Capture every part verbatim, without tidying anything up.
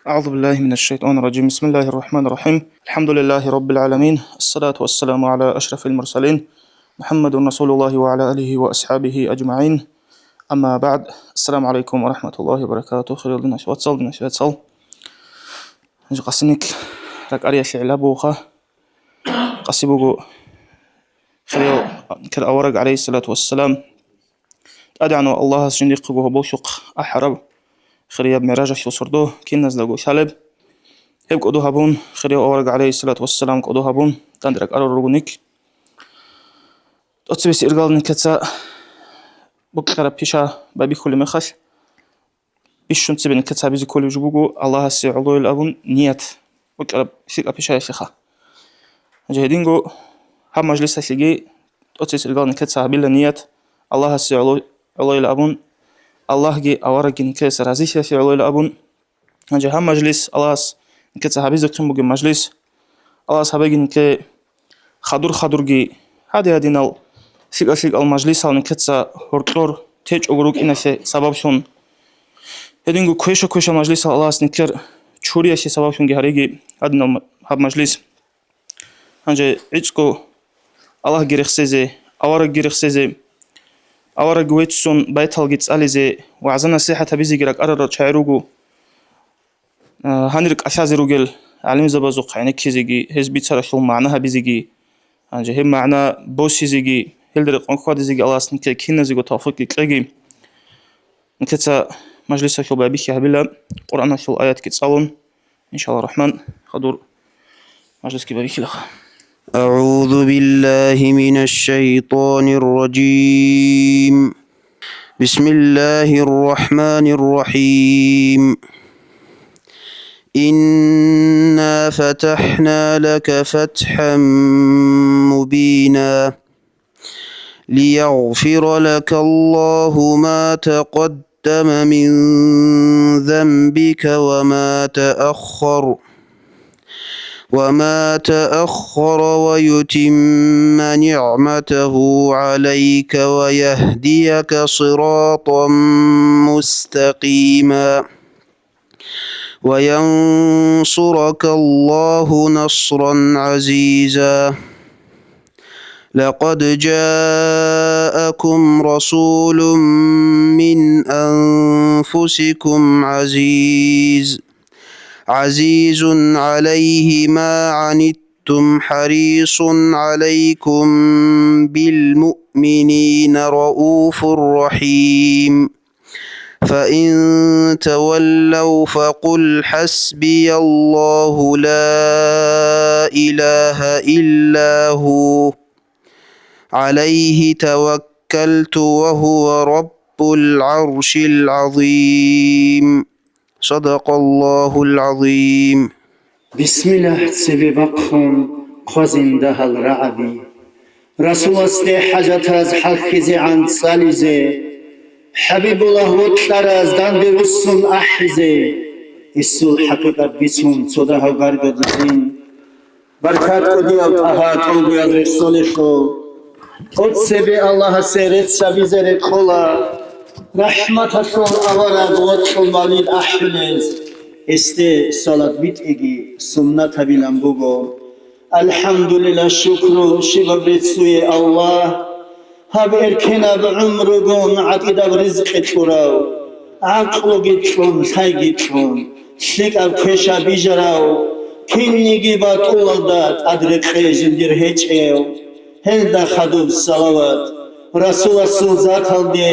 أعوذ بالله من الشيطان الرجيم. بسم الله الرحمن الرحيم. الحمد لله رب العالمين. الصلاة والسلام على أشرف المرسلين. محمد رسول الله وعلى آله وأصحابه أجمعين. أما بعد. السلام عليكم ورحمة الله وبركاته. Хириял динаш вацал, динаш вацал. Гьанже къасиник ракӀариялъе гӀилабуха. Къаси буго хириял кир авараг, гӀалайгьиссалату вассалам. ТӀадегӀанав Аллагьас жиндихъего гьоболлъухъ ахӀараб хирияб МигӀражалъул сордо киназдаго лъалеб. Гьеб кӀодо гьабун, хирияв авараг, гӀалайгьиссалату вассалам, кӀодо гьабун, данде ракӀарал руго нилъ. ТӀоцебесеб иргалда нилъеца букӀараб пиша байбихьулеб мехалъ, бищун цебе нилъеца гьабизе кколеб жо буго Аллагьасе гӀолойилан абун ният букӀараб лъикӀаб пишаялъеха. Гьанже гьединго гьаб мажлисалъеги тӀоцебесеб иргалда нилъеца гьабила ният Аллагьасе гӀоло-, гӀолойилан абун, Аллагьги аварагги нилъеца разилъиялъе гӀолойилан абун. Гьанже гьаб мажлис Аллагьас нилъеца гьабизехъин бугеб мажлис. Аллагьас гьабеги нилъее хадур-хадурги, гьади-гьадинал лъикӀал-лъикӀал мажлисал нилъеца гьоркьор течӀого рукӀиналъе сабаблъун. Гьединго квеша-квеша мажлисал Аллагьас нилъер чуриялъе сабаблъунги гьареги гьадинал ма-, гьаб мажлис. Гьанже гӀицӀго Аллагьги рехсезе, аварагги рехсезе, авараг веццун байталги цӀализе, вагӀза-насихӀат гьабизеги ракӀарарал чагӀи руго. А, гьанир кӀалъазе ругел гӀалимзабазухъ гӀенеккизеги, гьез бицаралъул магӀна гьабизеги, гьанже гьеб магӀна босизеги, гьелда рекъон хьвадизеги Аллагьас нилъее киназего тавфикъги кьеги. Нилъеца мажлисалъул байбихьи гьабила, Къуръаналъул аятги цӀалун, иншаллагь рахман, хадур мажлисги байбихьилаха. أعوذ بالله من الشيطان الرجيم. بسم الله الرحمن الرحيم. إنا فتحنا لك فتحا مبينا. ليغفر لك الله ما تقدم من ذنبك وما تأخر، وما تأخر ويتم نعمته عليك ويهديك صراطا مستقيما. وينصرك الله نصرا عزيزا. لقد جاءكم رسول من أنفسكم عزيز، عزيز عليه ما عنتم حريص عليكم بالمؤمنين رءوف رحيم. فإن تولوا فقل حسبي الله لا إله إلا هو عليه توكلت وهو رب العرش العظيم. صدق الله العظيم. Бисмиллагь цебе бахъун хъвазин дагьал рагӀаби. Расуласде хӀажатаз хӀалхьизегӀан цӀализе, ХӀабибуллагь вокьараз данде вуссун ахӀизе, гьесул хӀакъикъат бицун цо дагьав гаргадизин. Баркат кӀудияв ТӀагьа тӀолбуял рехсолелъул, тӀоцебе Аллагьасе рецц гьабизе рекъола, рахӀматалъул авараг вокьун валил ахӀулез, гьесде салат битӀиги суннат гьабилан буго. АлхӀамдулилла, шукру, щибаб реццуе Аллагь, гьаб эркенаб гӀумругун гӀатӀидаб ризкъи кьурав, гӀакълуги кьун, лъайги кьун, лъикӀаб квеша бижарав, кинниги батӀулалда тӀад рекъей жиндир гьечӀев, гьелда хадуб салават, Расуласул заталде,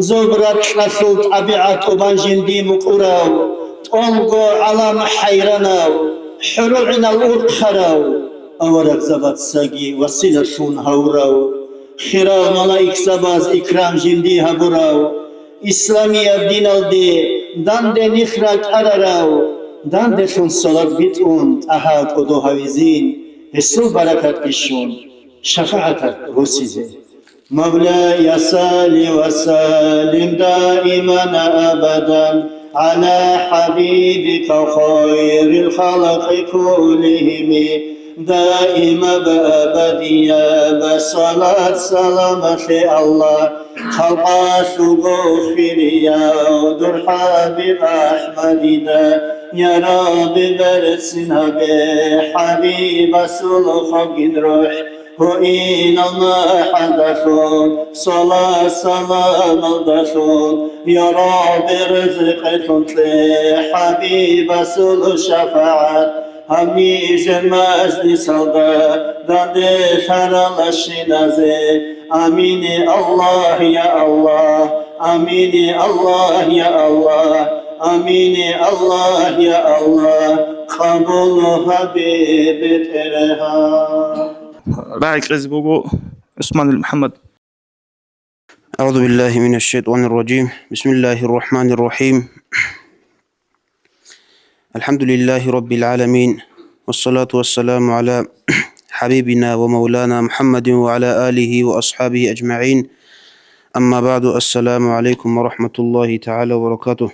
зоб-ракьалъул тӀабигӀат тӀубан жинди мукӀурав, тӀолго гӀалам хӀайранав, хӀурулгӀинал урхъарав, аварагзабацаги василалъун гьавурав, хирав малаикзабаз икрам жинди гьабурав, исламияб диналде данде нилъ ракӀарарав, данделъун салат битӀун ТӀагьа кӀодо гьавизин, гьесул баракат бищун шафагӀаталъ росизе. مولاي صل وسلم دائما أبدا على حبيبك خير الخلق كلهم. دائما أبديا بصلاة سلام في الله خلق سقوف يا در حبيب أحمد دا. Я Рабби, берцинабе ХӀабибасул хвагин рухӀ, гьуинал махӀадалъун, салат-саламалдалъун, я Рабби, ризкъилъун кье ХӀабибасул шафагӀат, гьаб нижер мажлисалда данделъаралщиназе. Амин, я Аллагь, я Аллагь. Амин, я Аллагь, я Аллагь. Амин, я Аллагь, я Аллагь. Къабул гьабе, БетӀергьан. РагӀи кьезе буго ГӀусманил МухӀаммад. أعوذ بالله من الشيطان الرجيم. بسم الله الرحمن الرحيم. الحمد لله رب العالمين. والصلاة والسلام على حبيبنا ومولانا محمد وعلى آله وأصحابه أجمعين. أما بعد، السلام عليكم ورحمة الله تعالى وبركاته.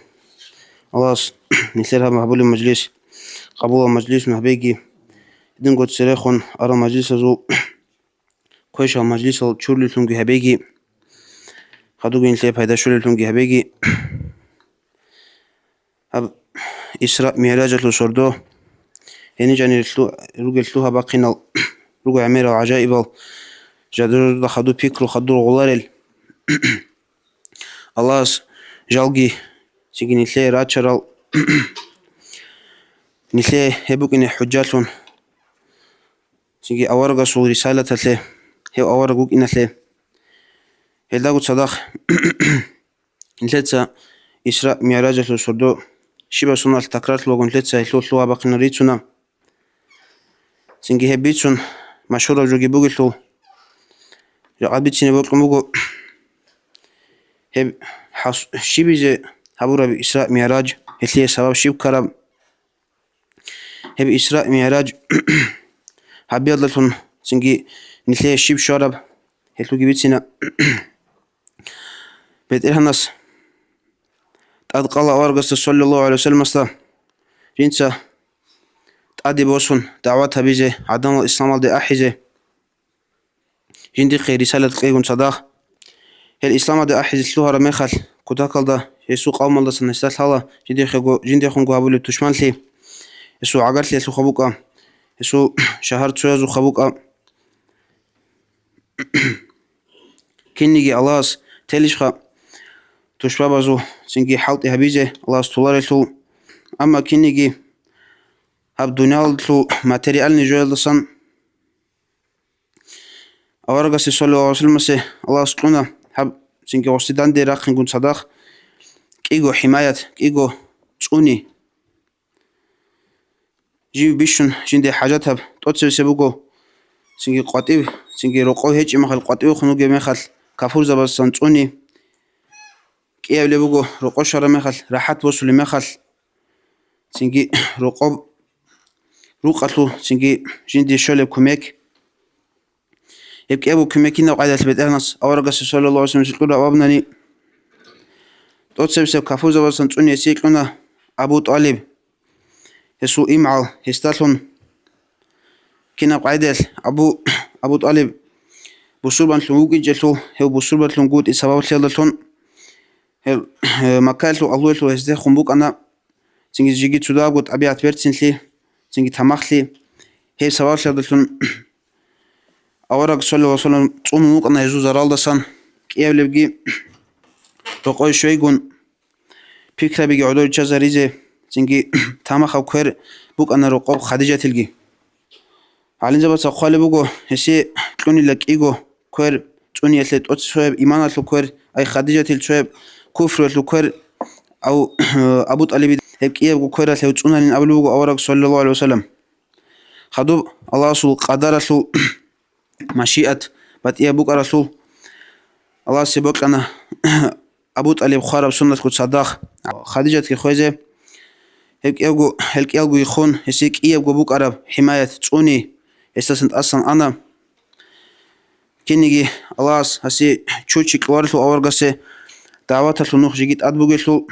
Аллагьас нилъер гьаб гьабулеб мажлис къабулаб мажлисун гьабеги, гьединго церехун арал мажлисазул квешал мажлисал чурлилъунги гьабеги, хадубги нилъее пайда щолеллъунги гьабеги. Гьаб Исра МигӀражалъул сордо гьениб жанир лъу-, ругел лъугьа-бахъинал руго гӀемерал гӀажаибал, жадурда хадуб пикру хадур гъоларел. Аллагьас жалги цинги нилъее рачарал, нилъее гьеб букӀине хӀужжалъун, цинги аварагасул рисалаталъе, гьев авараг вукӀиналъе. Гьелдаго цадахъ нилъеца Исра МигӀражалъул сордо щибаб соналъ такрарлъулаго нилъеца гьелъул лъугьа-бахъинал рицуна. Цинги гьеб бицун, машгьураб жоги бугелъул, жакъа бицине бокьун буго гьеб хӀас-, щибизе гьабураб Исра МигӀраж, гьелъие сабаб щиб ккараб. Гьеб Исра МигӀраж гьабиялдалъун цинги нилъее щиб щвараб, гьелъулги бицина. БетӀергьанас тӀадкъала аварагасда, саллаллагьу гӀалайгьи вассаламасда, жинца тӀаде босун дагӀват гьабизе, гӀадамал исламалде ахӀизе. Жиндихъе рисалат кьейгун цадахъ, гьел исламалде ахӀизе лъугьараб мехалъ, кутакалда гьесул къавмалдасан гьесда лъала жиндихъего, жиндихъунго гьабулеб тушманлъи, гьесул гӀагарлъиялъухъа букӀа, гьесул шагьар цоязухъа букӀа. Кинниги Аллагьас телищха тушбабазул цинги хӀалтӀи гьабизе Аллагьас толарелъул, амма кинниги гьаб дуниялалъул материальный жоялдасан аварагасе, саллаллагьу гӀалайгьи вассаламасе, Аллагьас кьуна гьаб цинги гъосде данде рахъингун цадахъ кӀиго хӀимаят, кӀиго цӀуни. Жив бищун жинде хӀажатаб тӀоцебесеб буго, цинги къватӀив, цинги рокъов гьечӀеб мехалъ, къватӀивехун вугеб мехалъ, кафурзабазасан цӀуни, кӀиявлеб буго рокъов щвараб мехалъ, рахӀат босулеб мехалъ, цинги рокъоб рукъалъул, цинги жинде щолеб кумек. Гьеб кӀиябго кумек кинаб къайдалъ БетӀергьанас аварагасе, саллаллагьу гӀалайгьи вассаламасе, кьураб абунани, тӀоцебесеб кафурзабазасан цӀуни гьесие кьуна Абу ТӀалиб. Гьесул имгӀал гьесдалъун. Кинаб къайдалъ Абу, Абу ТӀалиб бусурбанлъун вукӀинчӀелъул, гьев бусурбанлъун гутӀи сабаблъиялдалъун, гьев, Маккаялъул агьлуялъул гьездехун букӀана. Цинги жеги цо дагьабго тӀабигӀат берцинлъи, цинги тамахлъи, гьеб сабаблъиялдалъун авараг, саллаллагьу гӀалайгьи вассалам, цӀунун вукӀана гьезул заралдасан. КӀиявлебги рокъове щвейгун, пикрабиги гӀодор риччазаризе, цинги тамахаб квер букӀана рокъоб Хадижатилги. ГӀалимзабаца хъвалеб буго, гьесие кьунила кӀиго квер, цӀуниялъе тӀоцебесеб иманалъул квер, ай Хадижатил цояб куфруялъул квер, ав-, Абу ТӀалибида гьеб кӀиябго квералъ гьев цӀуналин абулеб буго авараг, саллаллагьу гӀалайгьи вассалам. Хадуб Аллагьасул къадаралъул машиат батӀияб букӀаралъул, Аллагьасе бокьана Абу ТӀалиб хвараб соналъго цадахъ Хадижатги хвезе, гьеб кӀиявго, гьел кӀиялгоги хун, гьесие кӀиябго букӀараб хӀимаят цӀуни, гьесдасан тӀасан ана. Кинниги Аллагьас гьасие чучи кьоларелъул аварагасе дагӀваталъул нух жеги тӀад бугелъул,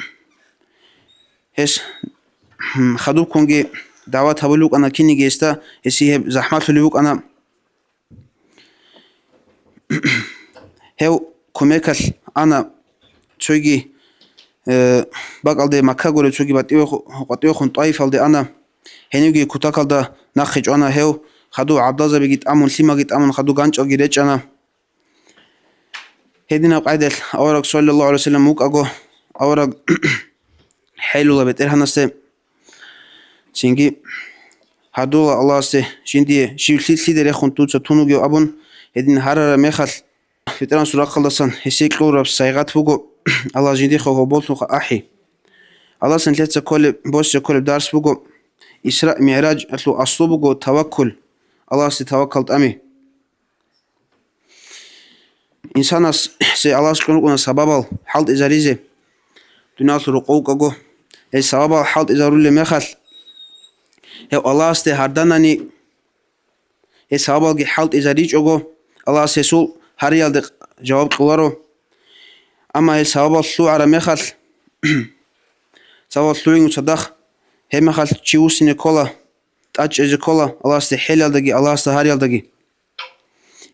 гьес хадубккунги дагӀват гьабулеб букӀана, кинниги гьесда гьесие гьеб захӀмалъулеб букӀана. Гьев кумекалъ ана цоги э, бакӀалде Макка гуреб цоги батӀивеху-, къватӀивехун ТӀаифалде ана. Гьенивги кутакалда нахъе чӀвана гьев, хадув гӀабдалзабиги тӀамун, лъимаги тӀамун, хадув ганчӀалги речӀчӀана. Гьединаб къайдалъ авараг, саллаллагьу гӀалайгьи вассалам, вукӀаго, авараг хӀелула БетӀергьанасде. Цинги гьадула Аллагьасде жиндие жив лъи-, лъиде рехун дуца тун вугев абун, гьедин гьарараб мехалъ, БетӀергьанасул рахъалдасан гьесие кьураб сайгъат буго, Аллагьас жиндихъе гьоболлъухъа ахӀи. Аллагьас нилъеца кколеб, босизе кколеб дарс буго, Исра-МигӀражалъул аслу буго таваккул, Аллагьасде таваккал тӀами. Инсанасе Аллагьас кьун рукӀуна сабабал хӀалтӀизаризе, дуниялалъул рокъов вукӀаго. Гьел сабабал хӀалтӀизарулеб мехалъ, гьев Аллагьасде гьарданани, гьел сабабалги хӀалтӀизаричӀого, Аллагьас гьесул гьариялде жаваб кьоларо. Амма гьел сабабал лъугӀараб мехалъ, сабабал лъугӀин цадахъ, гьеб мехалъ чи вуссине ккола, тӀад чӀезе ккола Аллагьасде хӀелалдаги, Аллагьасда гьариялдаги.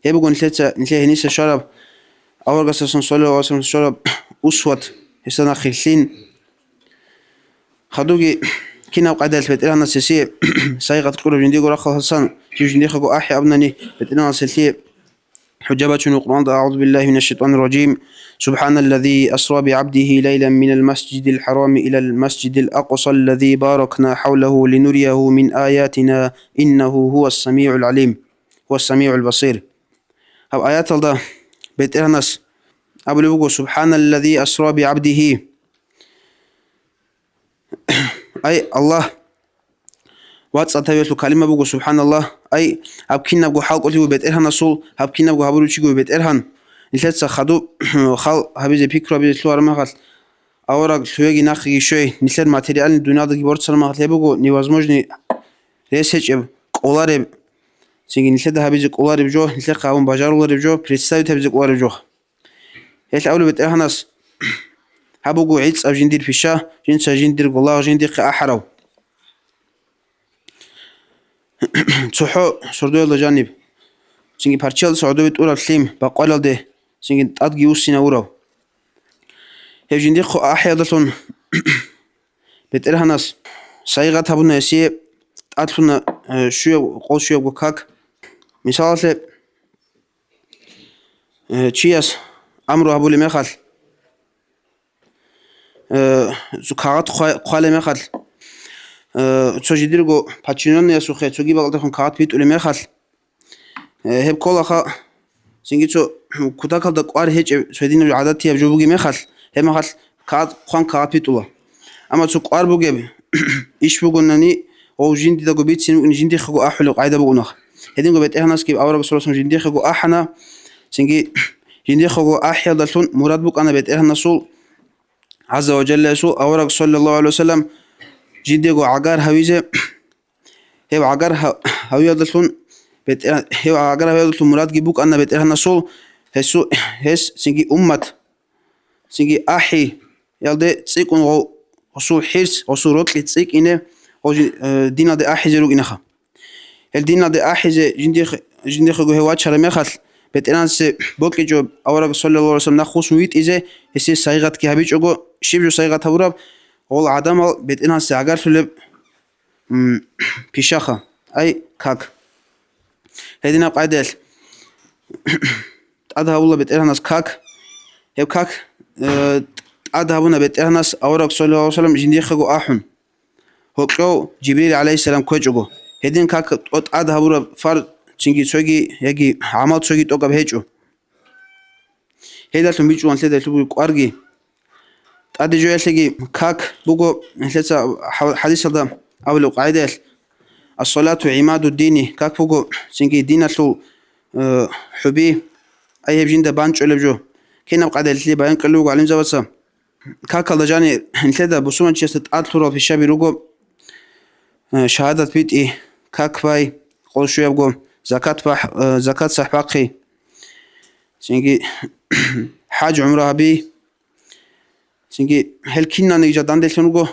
Гьеб буго нилъеца, нилъее гьениса щвараб, аварагасдасан, саллаллагьу гӀалайгьи вассалам, щвараб усват, гьесда нахъе лъин. Хадуги кинаб къайдалъ БетӀергьанас гьесие сайгъат кьураб жиндиего рахъалдасан, жив жиндихъего ахӀи абунани, БетӀергьанас гьелъие хӀужа бачуна Къуръанда: أعوذ بالله من الشيطان الرجيم. سبحان الذي أسرى بعبده ليلا من المسجد الحرام إلى المسجد الأقصى الذي باركنا حوله لنريه من آياتنا إنه هو السميع العليم. هو السميع البصير. Гьаб аяталда БетӀергьанас абулеб буго: سبحان الذي أسرى بعبده. Ай, Аллагь, вацӀцӀад гьавиялъул калима буго, субхӀаналлагь. Ай, гьаб кинабго хӀалкӀолъи буго БетӀергьанасул, гьаб кинабго гьабуручи буго БетӀергьан. Нилъеца хадуб хал гьабизе, пикру гьабизе лъугьараб мехалъ, авараг лъугьеги нахъеги щвей, нилъер материальный дуниялдаги борцараб мехалъ, гьеб буго невозможный, рес гьечӀеб, кӀолареб, цинги нилъеда гьабизе кӀолареб жо, нилъехъе гьабун бажарулареб жо, представить гьабизе кӀолареб жо. Гьелъ абулеб БетӀергьанас: гьаб буго гӀицӀаб жиндир пиша, жинца жиндирго лагъ жиндихъе ахӀарав. ЦохӀо сордоялда жаниб, цинги парччалдаса гӀодобе тӀураб лъим бакъваралде, цинги тӀадги вуссинавурав. Гьев жиндихъо ахӀиялдалъун БетӀергьанас сайгъат гьабуна гьесие, тӀадлъуна, э, щуяб, къол щуябго как. Мисалалъе, э, чияс амру гьабулеб мехалъ, э, цо кагъат хъва-, хъвалеб мехалъ, э, цо жидерго подчинённыясухъе цоги бакӀалдехун кагъат битӀулеб мехалъ, э, гьеб кколаха, цинги цо кутакалда кӀвар гьечӀеб, цо гьединаб гӀадатияб жо бугеб мехалъ, гьеб мехалъ кагъат хъван кагъат битӀула. Амма цо кӀвар бугеб иш бугонани, гъов жиндидаго бицин букӀин жиндихъего ахӀулеб къайда бугонаха. Гьединго БетӀергьанасги авараг саллаллагьу гӀалайгьи вассалам жиндихъего ахӀана, цинги жиндихъего ахӀиялдалъун мурад букӀана БетӀергьанасул, гӀазза ва жаллаясул, авараг саллаллагьу гӀалайгьи вассалам жиндиего гӀагар гьавизе, гьев гӀагар гьа-, гьавиялдалъун БетӀер-, гьев гӀагар гьавиялдалъун мурадги букӀана БетӀергьанасул, гьесу-, гьес цинги уммат, цинги ахӀиялде цӀикӀкӀун гъо-, гъосул хӀирс, гъосул рокьи цӀикӀкӀине гъо-, жи-, э, диналде ахӀизе рукӀинаха. Гьел диналде ахӀизе жиндихъ-, жиндихъего гьев вачараб мехалъ, БетӀергьанасе бокьичӀо авараг саллаллагьу гӀалайгьи вассалам нахъ вуссун витӀизе, гьесие сайгъатги гьабичӀого, щиб жо сайгъат гьабураб, гъол гӀадамал БетӀергьанасе гӀагарлъулеб, м, пишаха, ай, как. Гьединаб къайдаялъ тӀад гьавула БетӀергьанас как. Гьеб как, э, тӀад гьабуна БетӀергьанас авараг саллаллагьу гӀалайгьи вассалам жиндихъего ахӀун. Гьоркьов Жибрил гӀалайгьиссалам ккечӀого. Гьедин как тӀо-, тӀад гьабураб фарз цинги цоги, яги гӀамал цоги тӀокӀаб гьечӀо. Гьелдалъун бичӀчӀулан лъеда лъугьуги кӀварги. ТӀаде жоялъеги как буго, нилъеца хӀа-, хӀадисалда абулеб къагӀидаялъ: «Ас-салату гӀимаду дини», как буго цинги диналъул, э, хӀуби, ай гьеб жинда банчӀолеб жо. Кинаб къагӀидаялъе баян кьолеб буго гӀалимзабаца. Какалда жани нилъеда бусурманчиясда тӀад лъурал пишаби руго, э, шагьадат битӀи, как бай, къол щуябго, закат бахӀ-, э, закат сахӀбахъи, цинги хӀаж-гӀумра гьаби, цинги гьел кинаниги жо данделъун руго,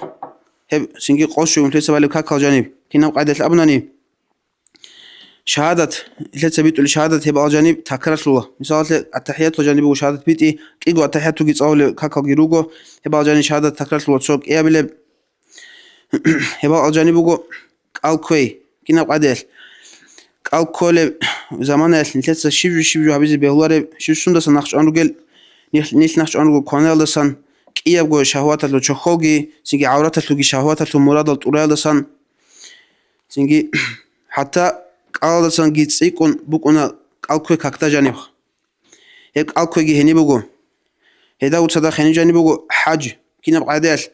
гьеб цинги къол щуй унтуца балеб какал жаниб, кинаб къайдалъ абунани, Шагьадат, нилъеца битӀулеб шагьадат гьеб алжаниб такрарлъула. Мисалалъе, аттахӀиятул жаниб буго шагьадат битӀи, кӀиго аттахӀиятуги цӀалулеб какалги руго, гьеб алжани шагьадат такрарлъула. Цо кӀиабилеб, гьеб алжани буго кӀал кквей, кинаб къагӀидаялъ. КӀал кколеб заманаялъ нилъеца щиб жо, щиб жо гьабизе бегьулареб, щиб сундасан нахъчӀван ругел, нилъ, нилъ нахъчӀван руго кванаялдасан, кӀиябго шагьваталъул чохьолги, цинги гӀавраталъулги шагьваталъул мурадал тӀураялдасан, цинги хӀатта кӀалалдасанги цӀикӀкӀун букӀуна кӀал кквей какда жаниб. Гьеб кӀал кквейги гьениб буго. Гьелда цадахъ гьениб жаниб буго хӀаж, кинаб къагӀидаялъ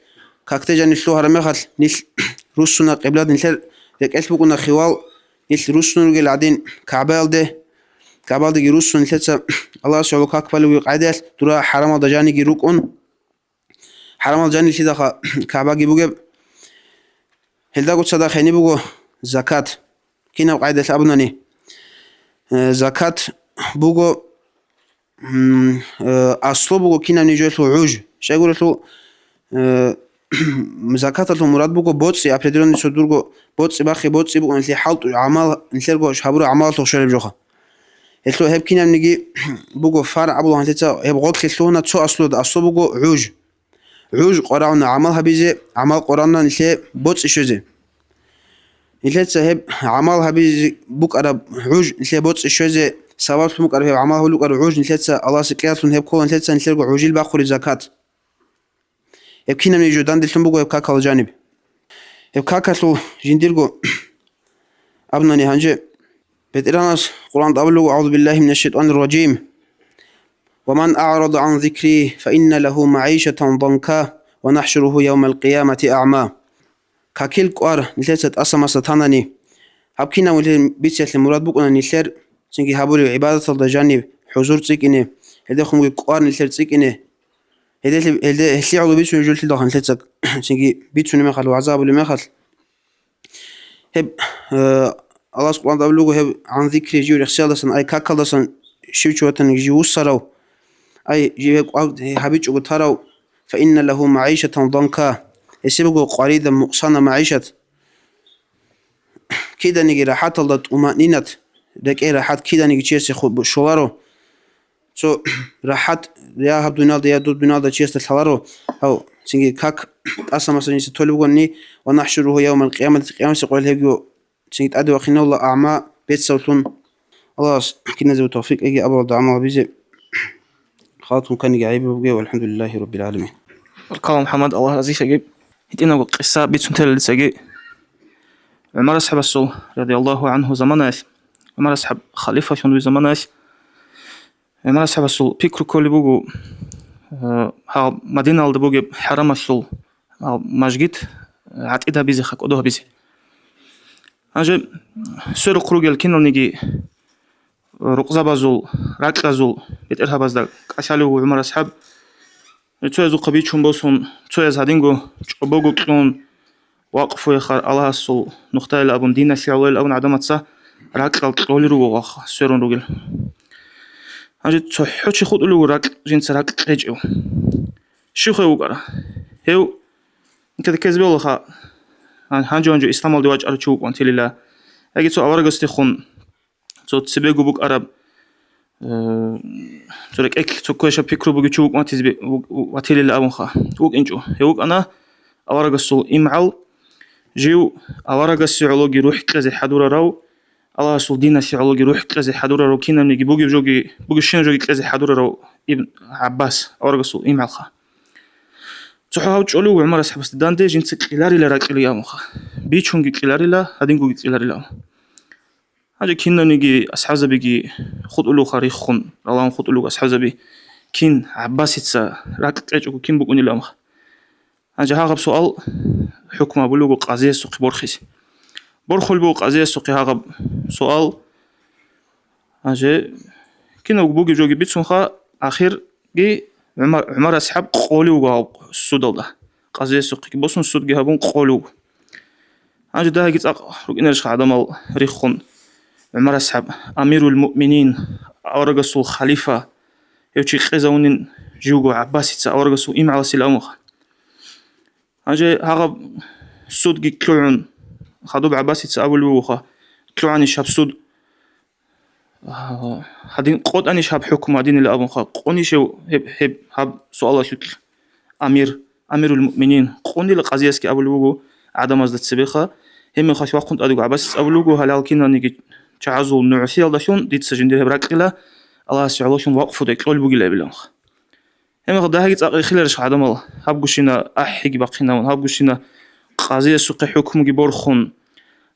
какде жаниб лъугьараб мехалъ, нилъ руссуна къиблат, нилъер рекӀелъ букӀуна хивал, нилъ руссун ругел гӀадин КагӀбаялде, КагӀбаялдеги руссун нилъеца Аллагьасе гӀоло как балеб бугеб къагӀидаялъ дура хӀарамалда жаниги рукӀун, хӀарамал жанилъидалха КагӀбаги бугеб. Гьелдаго цадахъ гьениб буго закат. Кинаб къагӀидаялъ абунани, э, закат буго, м, э, аслу буго кинабниги жоялъул гӀуж. Щайгурелъул, э, закаталъул мурад буго боцӀи, определённый цо дурго боцӀи бахъи, боцӀи буго нилъер хӀалтӀу гӀамал, нилъерго гьабураб гӀамалалъухъ щолеб жоха. Гьелъул гьеб кинабниги буго фаргӀ абулгьан нилъеца, гьеб гъорлъе лъугьуна цо аслуда, аслу буго гӀуж. ГӀуж къварагӀуна гӀамал гьабизе, гӀамал къварагӀуна нилъее боцӀи щвезе. Нилъеца гьеб гӀамал гьабизе букӀараб гӀуж, нилъее боцӀи щвезе сабаблъун букӀараб гьеб гӀамал гьабулеб букӀараб гӀуж нилъеца Аллагьасе кьеялъун гьеб ккола нилъеца нилъерго гӀужил бахъулеб закат. Гьеб кинабниги жо данделъун буго гьеб какал жаниб. Гьеб какалъул жиндирго абунани гьанже, БетӀергьанас Къуръан тӀад абулеб буго: «أعوذ بالله من الشيطان الرجيم. ومن أعرض عن ذكري فإن له معيشة ضنكا ونحشره يوم القيامة أعمى». Какил кӀвар нилъеца тӀаса-маса танани, гьаб кинаб нилъер бицалъе мурад букӀуна нилъер цинги гьабулеб гӀибадаталда жаниб хӀузур цӀикӀкӀине, гьелдехунги кӀвар нилъер цӀикӀкӀине, гьелделъи-, гьелде-, гьелъие гӀоло бицунеб жо лъидалха нилъеца цинги бицунеб мехалъ, вагӀза гьабулеб мехалъ. Гьеб, э, Аллагьас Къуръан тӀад абулеб буго, гьеб гӀан зикри жив рехсиялдасан, ай какалдасан щив чи ватаниги жив вуссарав, ай жив гьеб кӀвар гьабичӀого тарав, фаинна лагьу магӀишатан данка, гьесие буго къваридаб мукъсана магӀишат. Киданиги рахӀаталда тӀумаънинат, рекӀей рахӀат киданиги чиясе ху-, щоларо. Цо рахӀат я гьаб дуниялда, я доб дуниялда чиясда лъаларо, гьав цинги как тӀаса-маса жинца толеб бугони, ва нахшуругьу явмал къиямати, къиямасеб къоялъ гьевги цинги тӀаде вахъинавла агӀма бецавлъун. Аллагьас киназего тавфикъ кьеги абуралда гӀамал гьабизе. Халатун каниги гӀайиб бугев, валхӀамдулиллагьи раббил гӀаламин. Баркала, МухӀаммад, Аллагь разилъаги. ГьитӀинабго къисса бицун телелицаги. ГӀумар асхӀабасул, радияллагьу гӀанху, заманаялъ, ГӀумар асхӀаб халифалъун вугеб заманаялъ, ГӀумар асхӀабасул пикру кколеб буго, э, гьаб Мадиналда бугеб хӀарамалъул гьаб мажгит, э, гӀатӀид гьабизе, хакӀодо гьабизе. Гьанже сверухъ ругел киналниги рукъзабазул, ракьазул бетӀергьабазда кӀалъалев вуго ГӀумар асхӀаб. Цоязухъа бичун босун, цояз гьадинго чӀобого кьун, вакъфуехъа Аллагьасул нухдаила абун, диналъе гӀолойил абун гӀадамаца ракьал кьолел руго вахъа сверун ругел. Гьанже цохӀо чи хутӀулев вуго ракь, жинца ракь кьечӀев. Щив гьев вукӀара? Гьев ккезе бегьулаха, гьан-, гьанже-гьанже исламалде вачӀарав чи вукӀун ватилила. Яги цо аварагасдехун цо цебего букӀараб, э, цо рекӀелъ цо квешаб пикру бугев чи вукӀун ватизе бе-, ву-, ву-, ватилила абунха. ВукӀинчӀо. Гьев вукӀана аварагасул имгӀал, жив аварагасе гӀологи рухӀ кьезе хӀадурарав, Аллагьасул диналъе гӀологи рухӀ кьезе хӀадурарав, кинабниги бугеб жоги, бугебщинаб жоги кьезе хӀадурарав Ибн ГӀаббас, аварагасул имгӀалха. ЦохӀо гьав чӀолев ГӀумар асхӀабасда данде жинца кьеларила ракьилан абунха. Бичунги кьеларила, гьадингоги кьеларила абун. Гьанже кинаниги асхӀабзабиги хутӀулевха риххун, ралагьун хутӀулев асхӀабзаби кин ГӀаббасица ракь кьечӀого кин букӀунилан абунха. Гьанже гьагъаб суал хӀукму гьабулеб буго къазиясухъе борхизе. Борхулеб буго къазиясухъе гьагъаб суал. Гьанже кинабго бугеб жоги бицунха, ахирги ГӀумар, ГӀумар асхӀаб къолев вуго гьав судалда. Къазиясухъеги босун, судги гьабун къолев вуго. Гьанже дагьаги цӀакъ рукӀинарищха гӀадамал риххун, ГӀумар асхӀаб, амирул муъминин, аварагасул халифа, гьев чи кьезавунин живго ГӀаббасица, аварагасул имгӀаласила абунха. Гьанже гьагъаб судги лъугӀун, хадуб ГӀаббасица абулеб бугоха, лъугӀанищ гьаб суд, Гьадин къотӀанищ гьаб хӀукму гьадинила абунха, къунищев гьеб, гьеб, гьаб суалалъулъ амир, амирул муъминин, къунила къазиясги абулеб буго гӀадамазда цебеха, гьеб мехалъ вахъун тӀадуго гӀабасица абулеб буго, гьалал кинаниги чагӀазул нугӀлъиялдалъун дица жиндир гьеб ракьила Аллагьасе гӀололъун вакъфу декьолеб бугила абиланха. Гьебмехалда дагьги цӀакъ рихиларищ гӀадамал, гьабгощина ахӀиги бахъинавун, гьабгощина къазиясухъе хӀукмуги борхун,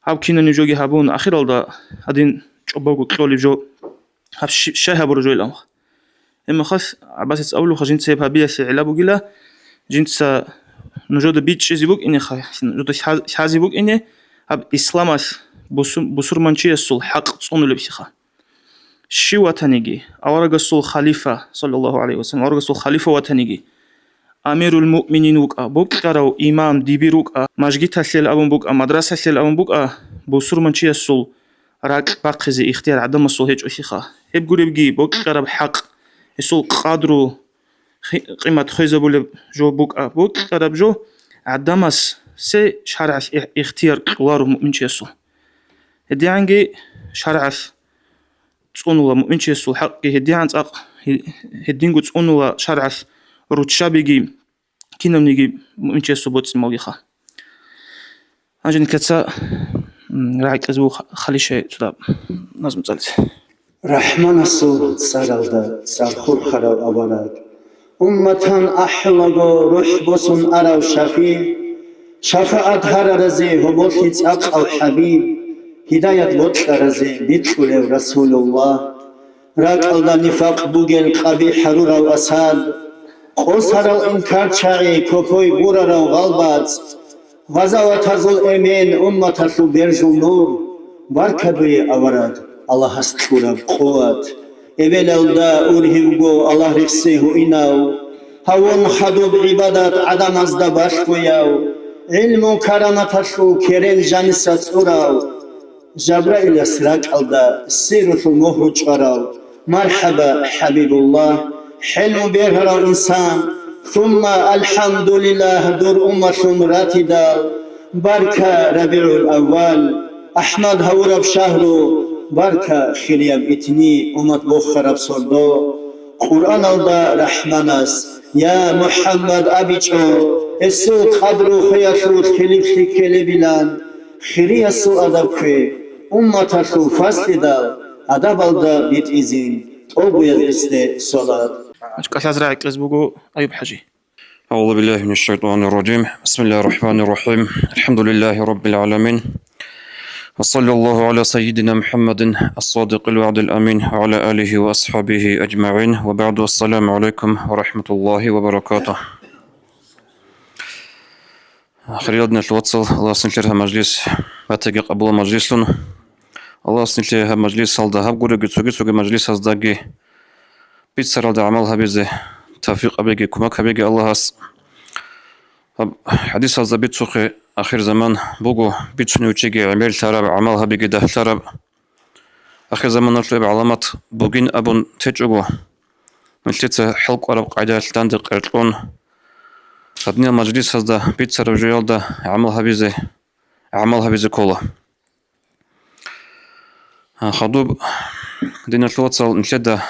гьаб кинаб жоги гьабун, ахиралда гьадин чӀобого кьолеб жо, гьаб щи-, щай гьабураб жойилан. Гьебмехалъ ГӀаббасица абулебха, жинца гьеб гьабиялъе гӀилла бугила, жинца нужеда бичӀчӀизе букӀинеха, нужеда лъа-, лъазе букӀине гьаб исламалъ бусу-, бусурманчиясул хӀакъ цӀунулеблъиха. Щив ватаниги, аварагасул халифа, саллаллагьу гӀалайгьи ва саллам, аварагасул халифа ватаниги, амирул муъминин вукӀа, бокьарав имам, дибир вукӀа, мажгиталъел абун букӀа, мадрасалъел абун букӀа, бусурманчиясул ракь бахъизе ихтияр гӀадамасул гьечӀолъиха. Гьеб гуребги бокьараб хӀакъ, гьесул къадру, хи-, къимат хвезабулеб жо букӀа, бокьараб жо гӀадамасе шаргӀалъ их-, ихтияр кьоларо муъминчиясул. ГьедигӀанги шаргӀалъ цӀунула муъминчиясул хӀакъги гьедигӀан цӀакъ, гьединго цӀунула шаргӀалъ руччабиги кинавниги муъминчиясул боцӀи-малгиха. Гьанже нилъеца, м, рагӀи кьезе вуго ха-, халишай цо дагьаб назму цӀализе. РахӀманасул цӀаралда цӀар хурхарав авараг, умматан ахӀулаго рухӀ босун арав шафигӀ, шафагӀат гьараразе гьоболлъи цӀакъав хӀабиб, гьидаят бокьаразе бикьулев Расулуллагь, ракӀалда нифакъ бугел къабихӀ гьарурав Асад, къосарал инкарчагӀи копой гурарав гъалбацӀ, гъазаватазул эмен, умматалъул берзул нур, баркабуе авараг, Аллагьас кьураб къуват. Эбелалда ургьивго Аллагь рехси гьуинав, гьавун хадуб гӀибадат гӀадамазда балъгояв, гӀилму караматалъул керен жаниса цӀурав, Жабраилас ракӀалда сирулъул мухь чӀварав, мархӀаба, ХӀабибуллагь, хӀелму бергьарав инсан, сумма алхӀамдулиллагь, дур умматлъун ратидал, барка РабигӀул-аввал, АхӀмад гьавураб шагьру, барка хирияб итни, уммат бохараб сордо. Къуръаналда РахӀманас, я МухӀаммад, абичӀо, гьесул къадру хвеялъул хилиплъи ккелебилан, хириясул адаб ккве, умматалъул фаслидал адабалда битӀизин, тӀолбуяз гьесде салат. КӀалъаз рагӀи кьезе буго Аюб-хӀажи. أعوذ بالله من الشيطان الرجيم. بسم الله الرحمن الرحيم. الحمد لله رب العالمين. وصلى الله على سيدنا محمد الصادق الوعد الأمين وعلى آله وأصحابه أجمعين. وبعد، السلام عليكم ورحمة الله وبركاته. Хириял диналъул вацал, Аллагьас нилъер гьаб мажлис батаги къабулаб мажлислъун. Аллагьас нилъее гьаб мажлисалда, гьаб гуребги цоги-цоги мажлисаздаги бицаралда гӀамал гьабизе тавфикъ гьабеги, кумек гьабеги Аллагьас. Гьаб хӀадисазда бицухъе, ахирзаман буго, бицунев чиги гӀемерлъараб, гӀамал гьабиги дагьлъараб. Ахирзаманалъул гьеб гӀаламат бугин абун течӀого, нилъеца хӀалкӀвараб къайдаялъ данде къеркьун, гьадинал мажлисазда бицараб жоялда гӀамал гьабизе, гӀамал гьабизе ккола. А, хадуб, диналъул вацал, нилъеда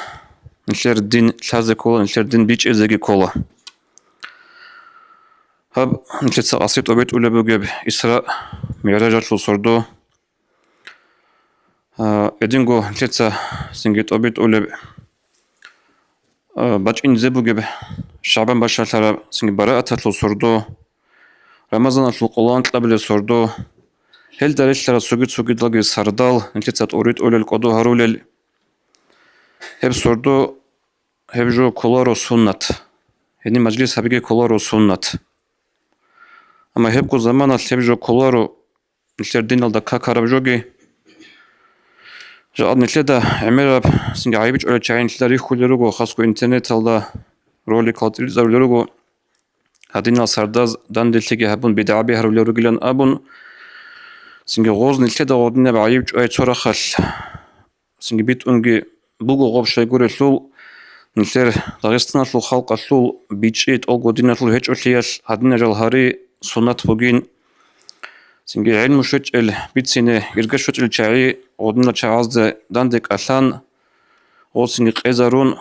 нилъер дин лъазе ккола, нилъер дин бичӀчӀизеги ккола. Гьаб нилъеца къаси тӀобитӀулеб бугеб Исра МигӀражалъул сордо, а, эдинго нилъеца цинги тӀобитӀулеб, а, бачӀине бугеб ШагӀбан бащалъараб цинги Барааталъул сордо, Рамазаналъул къоло анкьабилеб сордо, гьелда релълъарал цоги-цогидалги сардал, нилъеца тӀоритӀулел, кӀодо гьарулел. Гьеб сордо, гьеб жо кколаро суннат. Гьедин мажлис гьабиги кколаро суннат. Амма гьебго заманалъ гьеб жо кколаро нилъер диналда какараб жоги. Жакъа нилъеда гӀемераб цинги гӀайиб чӀвалел чагӀи нилъеда рихьулел руго, хасго интернеталда роликал цӀилицӀарулел руго. Гьадинал сардаз данделъиги гьабун, бидгӀаби гьарулел ругилан абун, цинги гъоз нилъеда гъодинаб гӀайиб чӀвай цо рахъалъ, цинги битӀунги буго гъоб щайгурелъул, нилъер Дагъистаналъул халкъалъул бичӀчӀи тӀолго диналъул гьечӀолъиялъ гьадинал жал гьари суннат бугин. Цинги гӀилму щвечӀел бицине ирга щвечӀел чагӀи гъодинал чагӀазда данде кӀалъан, гъосинги къезарун,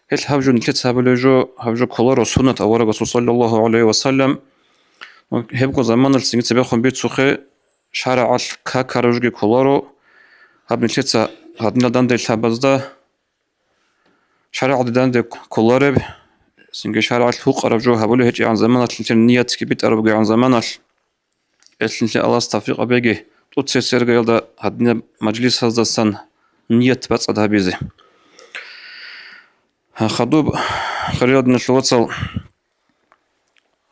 гьелъ гьаб жо нилъеца гьабулеб жо, гьаб жо кколаро суннат аварагасул, саллаллагьу гӀалайгьи ва саллам. Гьебго заманалъ цинги цебехун бицухъе, шарагӀалъ какараб жоги кколаро, гьаб нилъеца гьадинал данделъабазда шарагӀалде данде кколареб, цинги шарагӀалъ гьукъараб жо гьабулеб гьечӀегӀан заманалъ, нилъер ниятги битӀараб бугегӀан заманалъ, гьелъ нилъее Аллагьас тавфикъ гьабеги, тӀоцебесеб иргаялда гьадинаб мажлисаздасан ният бацӀцӀад гьабизе. Хадуб, хириял диналъул вацал,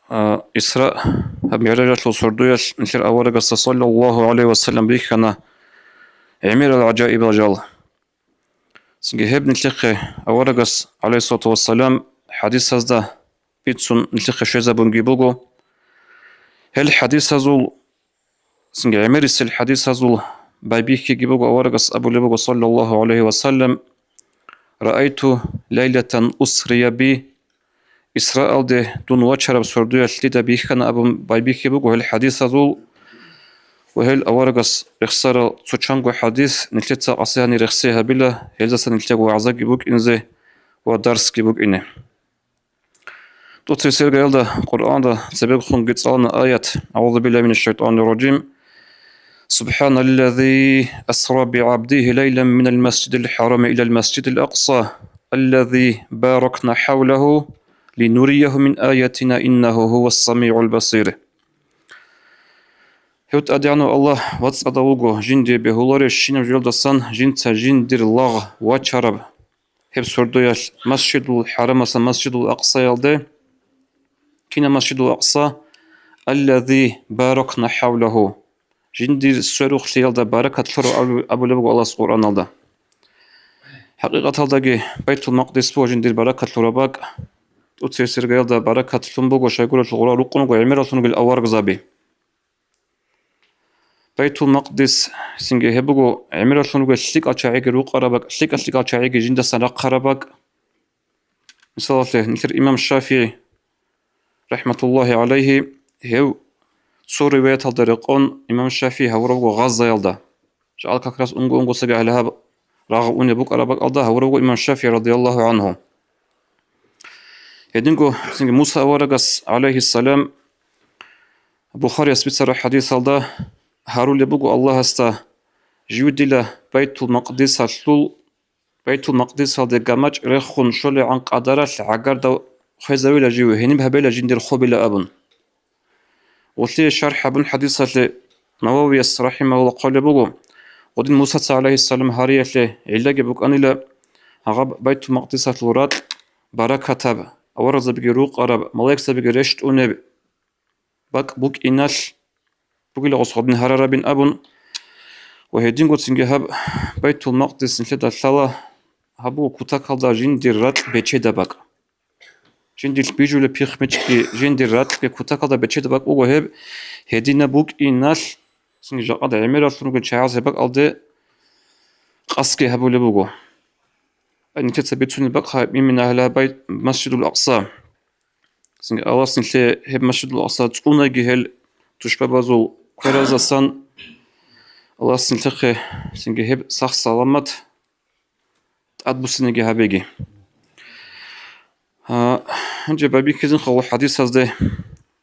а, Исра, гьаб МигӀражалъул сордоялъ нилъер аварагасда, саллаллагьу гӀалайгьи ва саллам, бихьана гӀемерал гӀажаибал жал. Цинги гьеб нилъехъе аварагас, гӀалайгьиссалату вассалам, хӀадисазда бицун нилъехъе щвезабунги буго. Гьел хӀадисазул, цинги гӀемерисел хӀадисазул байбихьиги буго, аварагас абулеб буго, саллаллагьу гӀалайгьи ва саллам: «Раайту лайлатан усрия би», Исраалде дун вачараб сордоялъ дида бихьана абун байбихьи буго гьел хӀадисазул, ва гьел аварагас рехсарал цо чанго хӀадис нилъеца къасигьани рехси гьабила, гьелдасан нилъего вагӀзаги букӀинзе ва дарсги букӀине. ТӀоцебесеб иргаялда Къуръанда цебехунги цӀалана аят: «АгӀузу биллагьи минаш шайтанир ражим. Субханаллази асра бигӀабдигьи лайлан минал масжидил хӀарами илал масжидил акъса, аллази баракна хӀавлагьу, линуриягьу мин аятина, иннагьу гьувас самигӀул басир». Гьев ТӀадегӀанав Аллагь вацӀцӀадав вуго, жиндие бегьуларебщинаб жоялдасан жинца жиндир лагъ вачараб гьеб сордоялъ, Масжидул ХӀарамаса Масжидул Акъсаялде. Кина Масжидул Акъса? Аллази баракна хӀавлагьу. Жиндир сверухълъиялда баракат лъурав абу-, абулеб буго Аллагьас Къуръаналда. ХӀакъикъаталдаги Байтул Макъдис буго жиндир баракат лъураб бакӀ. ТӀоцебесеб иргаялда баракат лъун буго, щайгурелъул гъура рукъун руго гӀемералъун ругел аварагзаби. Байтул Макъдис, цинги гьеб буго гӀемералъун ругел лъикӀал чагӀиги рукъараб бакӀ, лъикӀал-лъикӀал чагӀиги жиндасан рахъараб бакӀ. Мисалалъе, нилъер имам ШафигӀи, рахӀматуллагьи гӀалайгьи, гьев цо риваяталда рекъон имам ШафигӀи гьавураб буго Гъаззаялда. Жакъа как раз унго-унгосаги гьале гьаб рагъ унеб букӀараб бакӀалда гьавураб буго имам ШафигӀи, радияллагьу гӀангьу. Гьединго цинги Муса аварагас, гӀалайгьиссалам, Бухарияс бицараб хӀадисалда гьарулеб буго Аллагьасда: «Жив дила Байтул Макъдисалъул, Байтул Макъдисалде гамачӀ рехун щолегӀан къадаралъ гӀагарда хвезавила жив, гьениб гьабила жиндир хобила», – абун. Гъулъие шархӀ гьабун хӀадисалъе Нававияс, рахӀимагьуллагь, хъвалеб буго: гъодин Мусаца, гӀалайгьиссалам, гьариялъе гӀиллаги букӀанила гьаб Байтул Макъдисалъул ракь баракатаб, аварагзабиги рукъараб, малаикзабиги рещтӀунеб бакӀ букӀиналъ, бугила гъос гъодин гьарарабин абун. Ва гьединго цинги гьаб Байтул Макъдис нилъеда лъала, гьаб буго кутакалда жиндир ракь бечедаб бакӀ. Жиндилъ бижулеб пихъ-мичӀги, жиндир ракьги кутакалда бечедаб бакӀ буго гьеб, гьединаб букӀиналъ, цинги жакъа гӀемералъун ругел чагӀаз гьеб бакӀалде къасдги гьабулеб буго. Нилъеца бицунеб бакӀ гьаб имина гьалабай Масжидул Акъса. Цинги Аллагьас нилъее гьеб Масжидул Акъса цӀунаги гьел тушбабазул квераздасан, Аллагьас нилъехъе цинги гьеб сах-саламат тӀадбуссинаги гьабеги. А, гьанже байбихьизин хъалу хӀадисазде.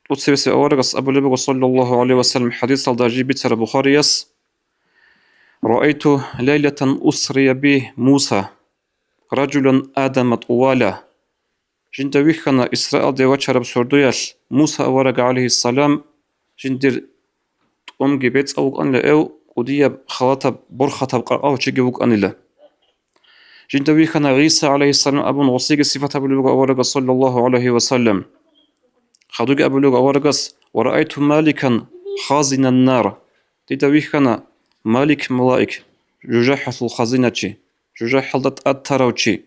ТӀоцебесеб аварагас абулеб буго, саллаллагьу гӀалайгьи ва саллам, хӀадисалда жиб бицараб Бухарияс: «Раайту лайлатан усрия би Муса, ражулан Адама тӀувала». Жинда вихьана Исраалде вачараб сордоялъ Муса авараг, гӀалайгьиссалам, жиндир тӀомги бецӀав вукӀанила, эв кӀудияб халатаб борхатаб къаркъав чиги вукӀанила. Жинда вихьана ГӀиса, гӀалайгьиссалам, абун гъосиги сипат гьабулеб буго аварагас, саллаллагьу гӀалайгьи ва саллам. Хадуги абулеб буго аварагас: «Ва раайту Маликан хазинан нар». Дида вихьана Малик малаик, жужахӀалъул хазиначи, жужахӀалда тӀад тарав чи.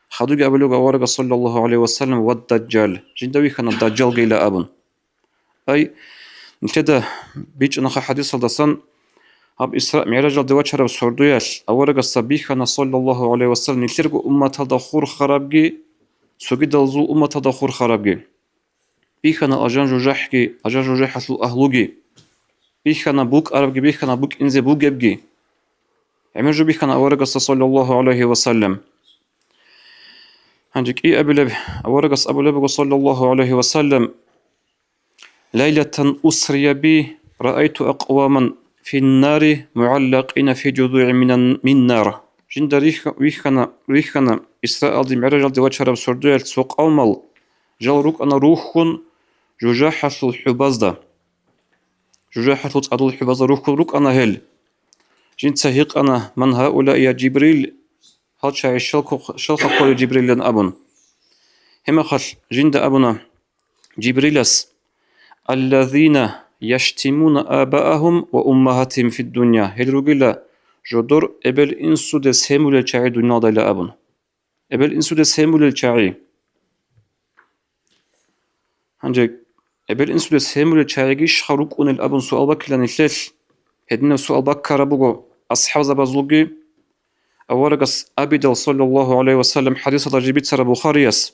Хадуги абулеб буго аварагас, саллаллагьу гӀалайгьи ва саллам: «Ва Даджал». Жинда вихьана Даджалгийила абун. Ай, нилъеда бичӀчӀанаха хӀадисалдасан, гьаб Исра-МигӀражалде вачараб сордоялъ аварагасда бихьана, саллаллагьу гӀалайгьи ва саллам, нилъерго умматалда хурхарабги, цогидазул умматалда хурхарабги. Бихьана ажан-жужахӀги, ажан-жужахӀалъул агьлуги. бихьана, букӀарабги бихьана, букӀинзе бугебги. ГӀемер жо бихьана аварагасда, саллаллагьу гӀалайгьи ва саллам. Гьанже кӀиабилеб аварагас абулеб буго, саллаллагьу гӀалайгьи ва саллам: «Лайлатан усрия би, раайту акъваман финнари мугӀаллакъина фи жузугӀи минан-, миннар». Жинда рихь-, вихьана, вихьана Исраалде, МигӀражалде вачараб сордоялъ цо къавмал, жал рукӀана рухьун жужахӀалъул хӀубазда. ЖужахӀалъул цӀадул хӀубазда рухьун рукӀана гьел. Жинца гьикъана: «Ман гьаулаи, я Жибрил?» Гьал чагӀи щалхъ-, щалха кколел Жибрилан абун. Гьебмехалъ жинда абуна Жибрилас: «Аллазина яштимуна абаагьум ва уммагьатигьим фиддунья». Гьел ругила жодор эбел-инсуде семулел чагӀи дуниялдайила абун. Эбел-инсуде семулел чагӀи. Гьанже эбел-инсуде семулел чагӀиги щха рукӀунел абун суал баккила нилъелъ. Гьединаб суал баккараб буго асхӀабзабазулги. Аварагас абидал, саллаллагьу гӀалайгьи ва саллам, хӀадисалда жиб бицараб Бухарияс: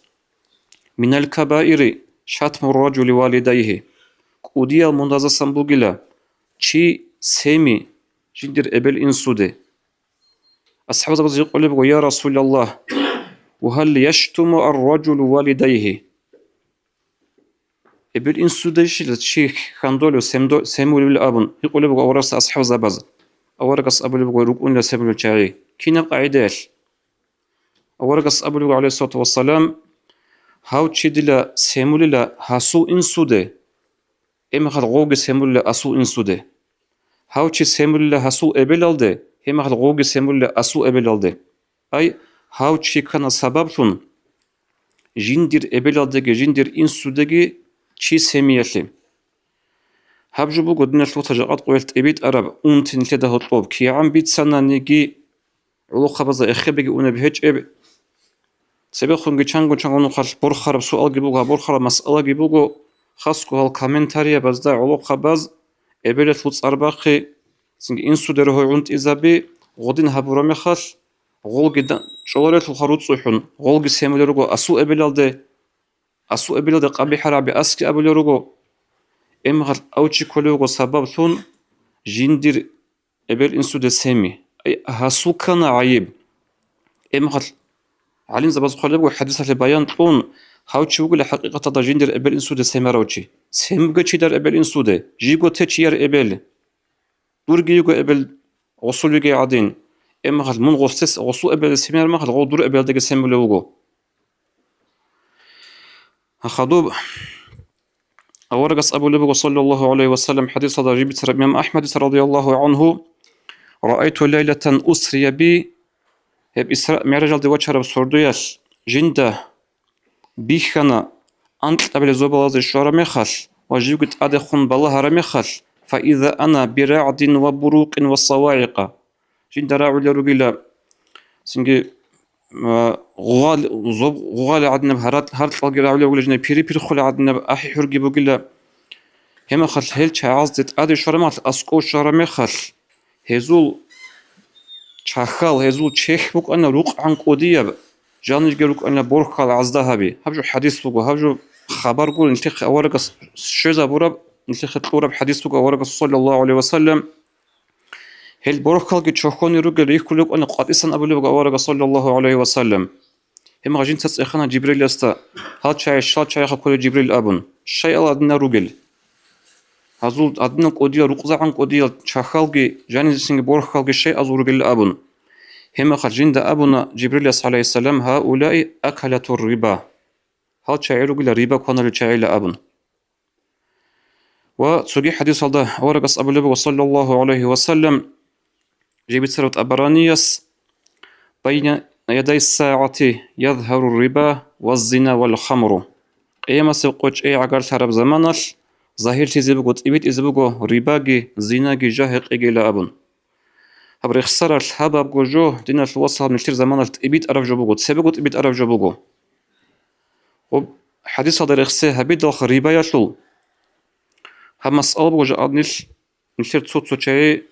«Минал кабаири шатму ражули валидайгьи». КӀудиял мундаздасан бугила чи семи жиндир эбел-инсуде. АсхӀабзабаз гьикъулеб буго: «Я Расулаллагь, ва гьал яштуму ар-ражулу валидайгьи?» Эбел-инсудейищила чи хьандолев, семдо-, семулевил абун гьикъулеб буго аварагасда асхӀабзабаз. Аварагас абулеб буго рукӀунила семулел чагӀи. Кинаб къагӀидаялъ? Аварагас абулеб буго, гӀалайгьиссалату вассалам: «Гьав чи дила семулила гьасул инсуде, гьебмехалъ гъовги семулила асул инсуде. Гьав чи семулила гьасул эбелалде, гьебмехалъ гъовги семулила асул эбелалде». Ай, гьав чи ккана сабаблъун жиндир эбелалдеги жиндир инсудеги чи семиялъе. Гьаб жо буго диналъул вацал жакъа къоялъ тӀибитӀараб унти нилъеда гьоркьоб. КигӀан бицананиги, гӀолохъабазда эхебиги унеб гьечӀеб. Цебехунги чанго-чанго нухалъ борхараб суалги буго, гьаб борхараб масъалаги буго, хасго гьал комментариябазда гӀолохъабаз эбелалъул цӀар бахъи, цинги инсудеро гьой гӀунтӀизаби, гъодин гьабураб мехалъ, гъолги да-, чӀоларелъулха руцӀцӀухӀун, гъолги семулел руго асул эбелалде, асул эбелалде къабихӀараби аски абулел руго, гьебмехалъ гьав чи кколев вуго сабаблъун жиндир эбел-инсуде семи. Ай, гьасул ккана гӀайиб. Гьебмехалъ гӀалимзабаз хъвалеб буго хӀадисалъе баян кьун, гьав чи вугила хӀакъикъаталда жиндир эбел-инсуде семарав чи. Семги чияр эбел-инсуде, жиго те чияр эбел. Дурги йиго эбел гъосул виги гӀадин. Гьебмехалъ мун гъосдес, гъосул эбелалде семияр мехалъ, гъов дур эбелалдеги семулев вуго. Хадуб аварагас абулеб буго, саллаллагьу гӀалайгьи ва саллам, хӀадисалда жиб бицараб имам АхӀмадица, радияллагьу гӀангьу: «Раайту лайлатан усрия би», гьеб Исра-МигӀражалде вачараб сордоялъ жинда бихьана анкьабилеб зобалазде щвараб мехалъ ва живги тӀадехун балагьараб мехалъ, «фаиза ана бирагӀдин ва бурукъин ва савагӀикъа». Жинда рагӀулел ругила, цинги, а, гъугъал-, зоб-, гъугъали гӀадинаб гьарат-, гьаркьалги рагӀулел ругила, жинда пири-пирхули гӀадинаб ахӀи-хӀурги бугила. Гьебмехалъ гьел чагӀазде тӀаде щвараб мехалъ, аскӀов щвараб мехалъ, гьезул чахьал, гьезул чехь букӀана рукъгӀан кӀудияб, жанирги рукӀана борхьал гӀаздагьаби. Гьаб жо хӀадис буго, гьаб жо хабар гуро, нилъехъе аварагас щвезабураб, нилъехъе кьураб хӀадис буго аварагас, саллаллагьу гӀалайгьи ва саллам. Гьел борхьалги чохьони ругел рихьулел рукӀана къватӀисан абулеб буго аварагас, саллаллагьу гӀалайгьи ва саллам. Гьебмехалъ жинца цӀехана Жибриласда, гьал чагӀи, щал чагӀиха кколев Жибрил абун, щай ал гьадинал ругел. Гьазул гьадинал кӀудиял, рукъзагӀан кӀудиял чахьалги, жанизецинги борхьалги щай азул ругел абун. Гьебмехалъ жинда абуна Жибрилас, гӀалайгьиссалам: «Гьаулаи акалатур риба». Гьал чагӀи ругила риба кваналел чагӀила абун. Ва цоги хӀадисалда аварагас абулеб буго, саллаллагьу гӀалайгьи ва саллам, жиб бицараб ТӀабаранияс: «Байна ядай сагӀати язгьару риба ва зина вал хамру». Къиямасеб къо чӀей гӀагарлъараб заманалъ загьирлъизе буго, тӀибитӀизе буго рибаги, зинаги, жо-гьекъигила абун. Гьаб рехсаралъ гьабабго жо, диналъул вацал, нилъер заманалъ тӀибитӀараб жо буго, цебего тӀибитӀараб жо буго. Гьоб хӀадисалда рехсей гьабидалха рибаялъул, гьаб масъала буго жакъа нилъ, нилъер цо-цо чагӀи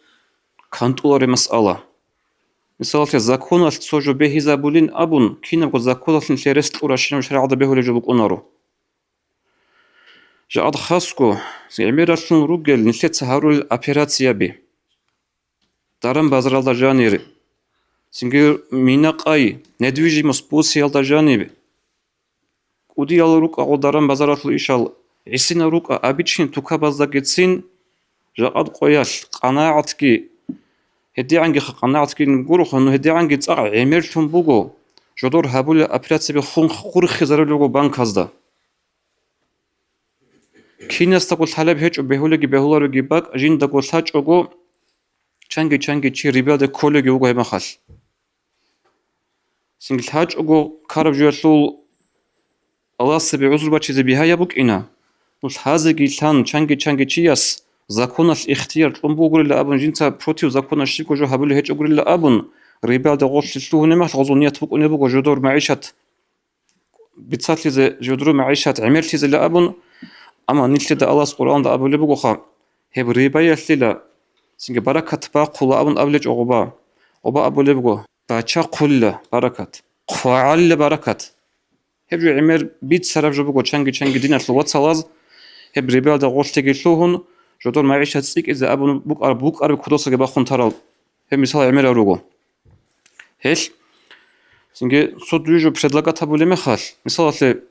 кантӀулареб масъала. Мисалалъе, законалъ цо жо бегьизабулин абун, кинабго законалъ нилъер рес кьуращинаб шаригӀалда бегьулеб жо букӀунаро. Жакъад хасго, гӀемералъун ругел нилъеца гьарулел операцияби. Даран-базаралда жанир, цинги мина-къай, недвижимость босиялда жаниб. КӀудиял рукӀа гъо даран-базаралъул ишал, гӀисинал рукӀа обычный тукабаздагицин, жакъад къоялъ къанагӀатги, гьедигӀангиха къанагӀатги гуроха, ну гьедигӀанги цӀакъ гӀемерлъун буго, жодор гьабулел операцияби хун хурхизарулел руго банказда. Кинасдаго лъалеб гьечӀо, бегьулаги бегьулароги бакӀ, жиндаго лъачӀого, чанги-чанги чи рибаялде кколеги вуго гьебмахалъ. Цинги лъачӀого ккараб жоялъул Аллагьасаби гӀузру бачизе бигьаяб букӀина. Ну лъазеги лъан, чанги-чанги чияс законалъ ихтияр кьун бугурилан абун, жинца против закона щибго жо гьабулеб гьечӀогурилан абун, рибаялде гъорлъе лъугьунеб мехалъ гъозул ният букӀунеб буго жодор магӀишат бицалъизе, жодор магӀишат гӀемерлъизела абун, амма нилъеда Аллагьас Къуръанда абулеб бугоха, гьеб рибаялъила, цинги баракат бахъула абун абулечӀо гъоба. Гъоба абулеб буго, бачахъула баракат, хъвагӀалила баракат. Гьеб жо гӀемер бицараб жо буго, чанги-чанги диналъул вацалаз, гьеб рибаялда гъорлъеги лъугьун, жодор магӀишат цӀикӀкӀизе абун букӀараб, букӀараб кодосаги бахун тарал, гьеб мисал гӀемерал руго. Гьелъ, цинги цо дуе жо предлагать гьабулеб мехалъ, мисалалъе,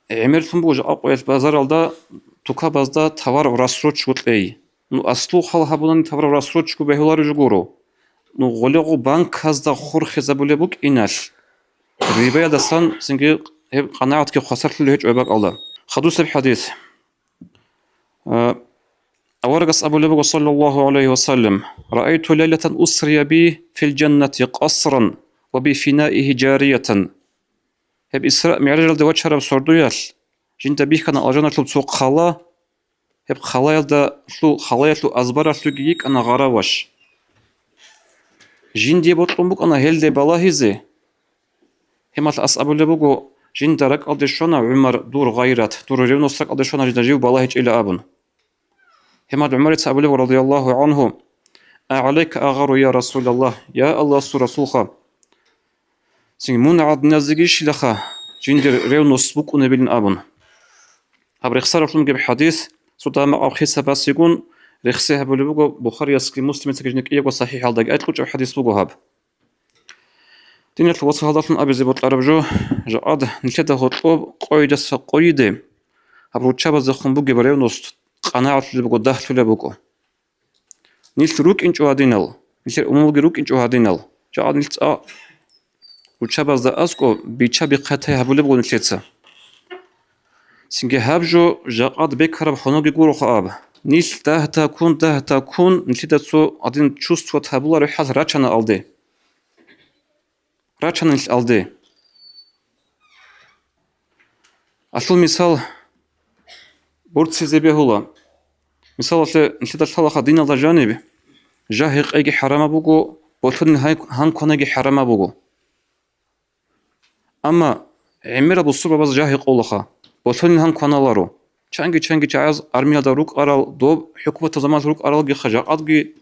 гӀемерлъун буго жакъа къоялъ базаралда, тукабазда товар в рассрочку кьей. Ну, аслу хал гьабунани товар в рассрочку бегьулареб жо гуро. Ну, гъолегъу банказда хурхизабулеб букӀиналъ, рибаялдасан цинги гьеб къанагӀатги хвасарлъулеб гьечӀо гьеб бакӀалда. Хадусеб хӀадис. А, аварагас абулеб буго, саллаллагьу гӀалайгьи ва саллам: «Раайту лайлатан усрия би фил жаннати къасран ва би финаигьи жариятан». Гьеб Исра МигӀражалде вачараб сордоялъ жинда бихьана алжаналъул цо хъала, гьеб хъалаялдалъу-, хъалаялъул азбаралъуги йикӀана гъараваш. Жиндие бокьун букӀана гьелде балагьизе. Гьемалъ ас абулеб буго, жинда ракӀалде щвана, ГӀумар, дур гъайрат, дур ревность ракӀалде щвана жинда жив балагьичӀила абун. Гьемалъ ГӀумарица абулеб буго, радияллагьу гӀангьу: «А гӀалайка агъару, я Расулаллагь, я Аллагьасул Расулха, цин мун гӀадиназегищилаха жиндир ревность букӀунебилин», – абун. Гьаб рехсаралъун гьеб хӀадис, цо дагьаб макъаб хисабасигун, рехси гьабулеб буго Бухариясги Муслимицаги жиндир кӀиябго сахӀихӀалдаги, гӀайиб кьучӀаб хӀадис буго гьаб. Диналъул вацал, гьалдалъун абизе бокьараб жо, жакъад нилъеда гьоркьоб къойидаса къойиде гьаб руччабаздехун бугеб ревность къанагӀатлъулеб буго, дагьлъулеб буго. Нилъ рукӀинчӀо гьадинал, нилъер умумулги рукӀинчӀо гьадинал, жакъад нилъ цӀа руччабазда аскӀоб бича-бихъатай гьабулеб буго нилъеца. Цинги гьаб жо жакъад бекараб хваноги гуроха аб. Нилъ дагь-дагьккун, дагь-дагьккун нилъеда цо гьадин чувствовать гьабулареб хӀал рачана алде. Рачана нилъ алде. Алъул мисал борцизе бегьула. Мисалалъе, нилъеда лъалаха диналда жаниб, жагь-гьекъеги хӀарамаб буго, болъонил гьан-, гьанкванаги хӀарамаб буго. Амма гӀемерал бусурбабаз жагь-гьекъолаха, болъонил гьанкваналаро. Чанги-чанги чагӀаз армиялда рукӀарал, доб хӀукуматаб заманалъ рукӀаралгиха, жакъадги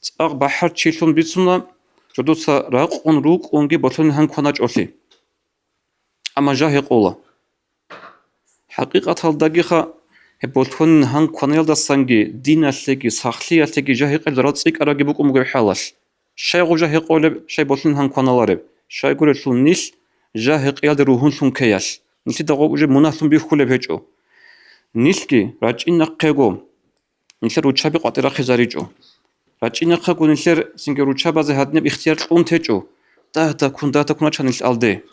цӀакъ бахӀарчилъун бицуна, жодоца ракъун рукӀунги болъонил гьанкваначӀолъи. Амма жагь-гьекъола. ХӀакъикъаталдагиха, гьеб болъонил гьанкваналдасанги, диналъеги, сахлъиялъеги жагь-гьекъел зарал цӀикӀкӀарабги букӀун бугеб хӀалалъ. Щай гъоб жагь-гьекъолеб, щай болъонил гьанкваналареб? Щайгурелъул нилъ жагь-гьекъеялде ругьунлъун ккеялъ, нилъеда гъоб уже мунагьлъун бихьулеб гьечӀо. Нилъги рачӀинахъего, нилъер руччаби къватӀирахъизаричӀо. РачӀинахъего нилъер цинги руччабазе гьадинаб ихтияр кьун течӀо. Дагь-дагьккун, дагь-дагьккун рачана нилъ алде.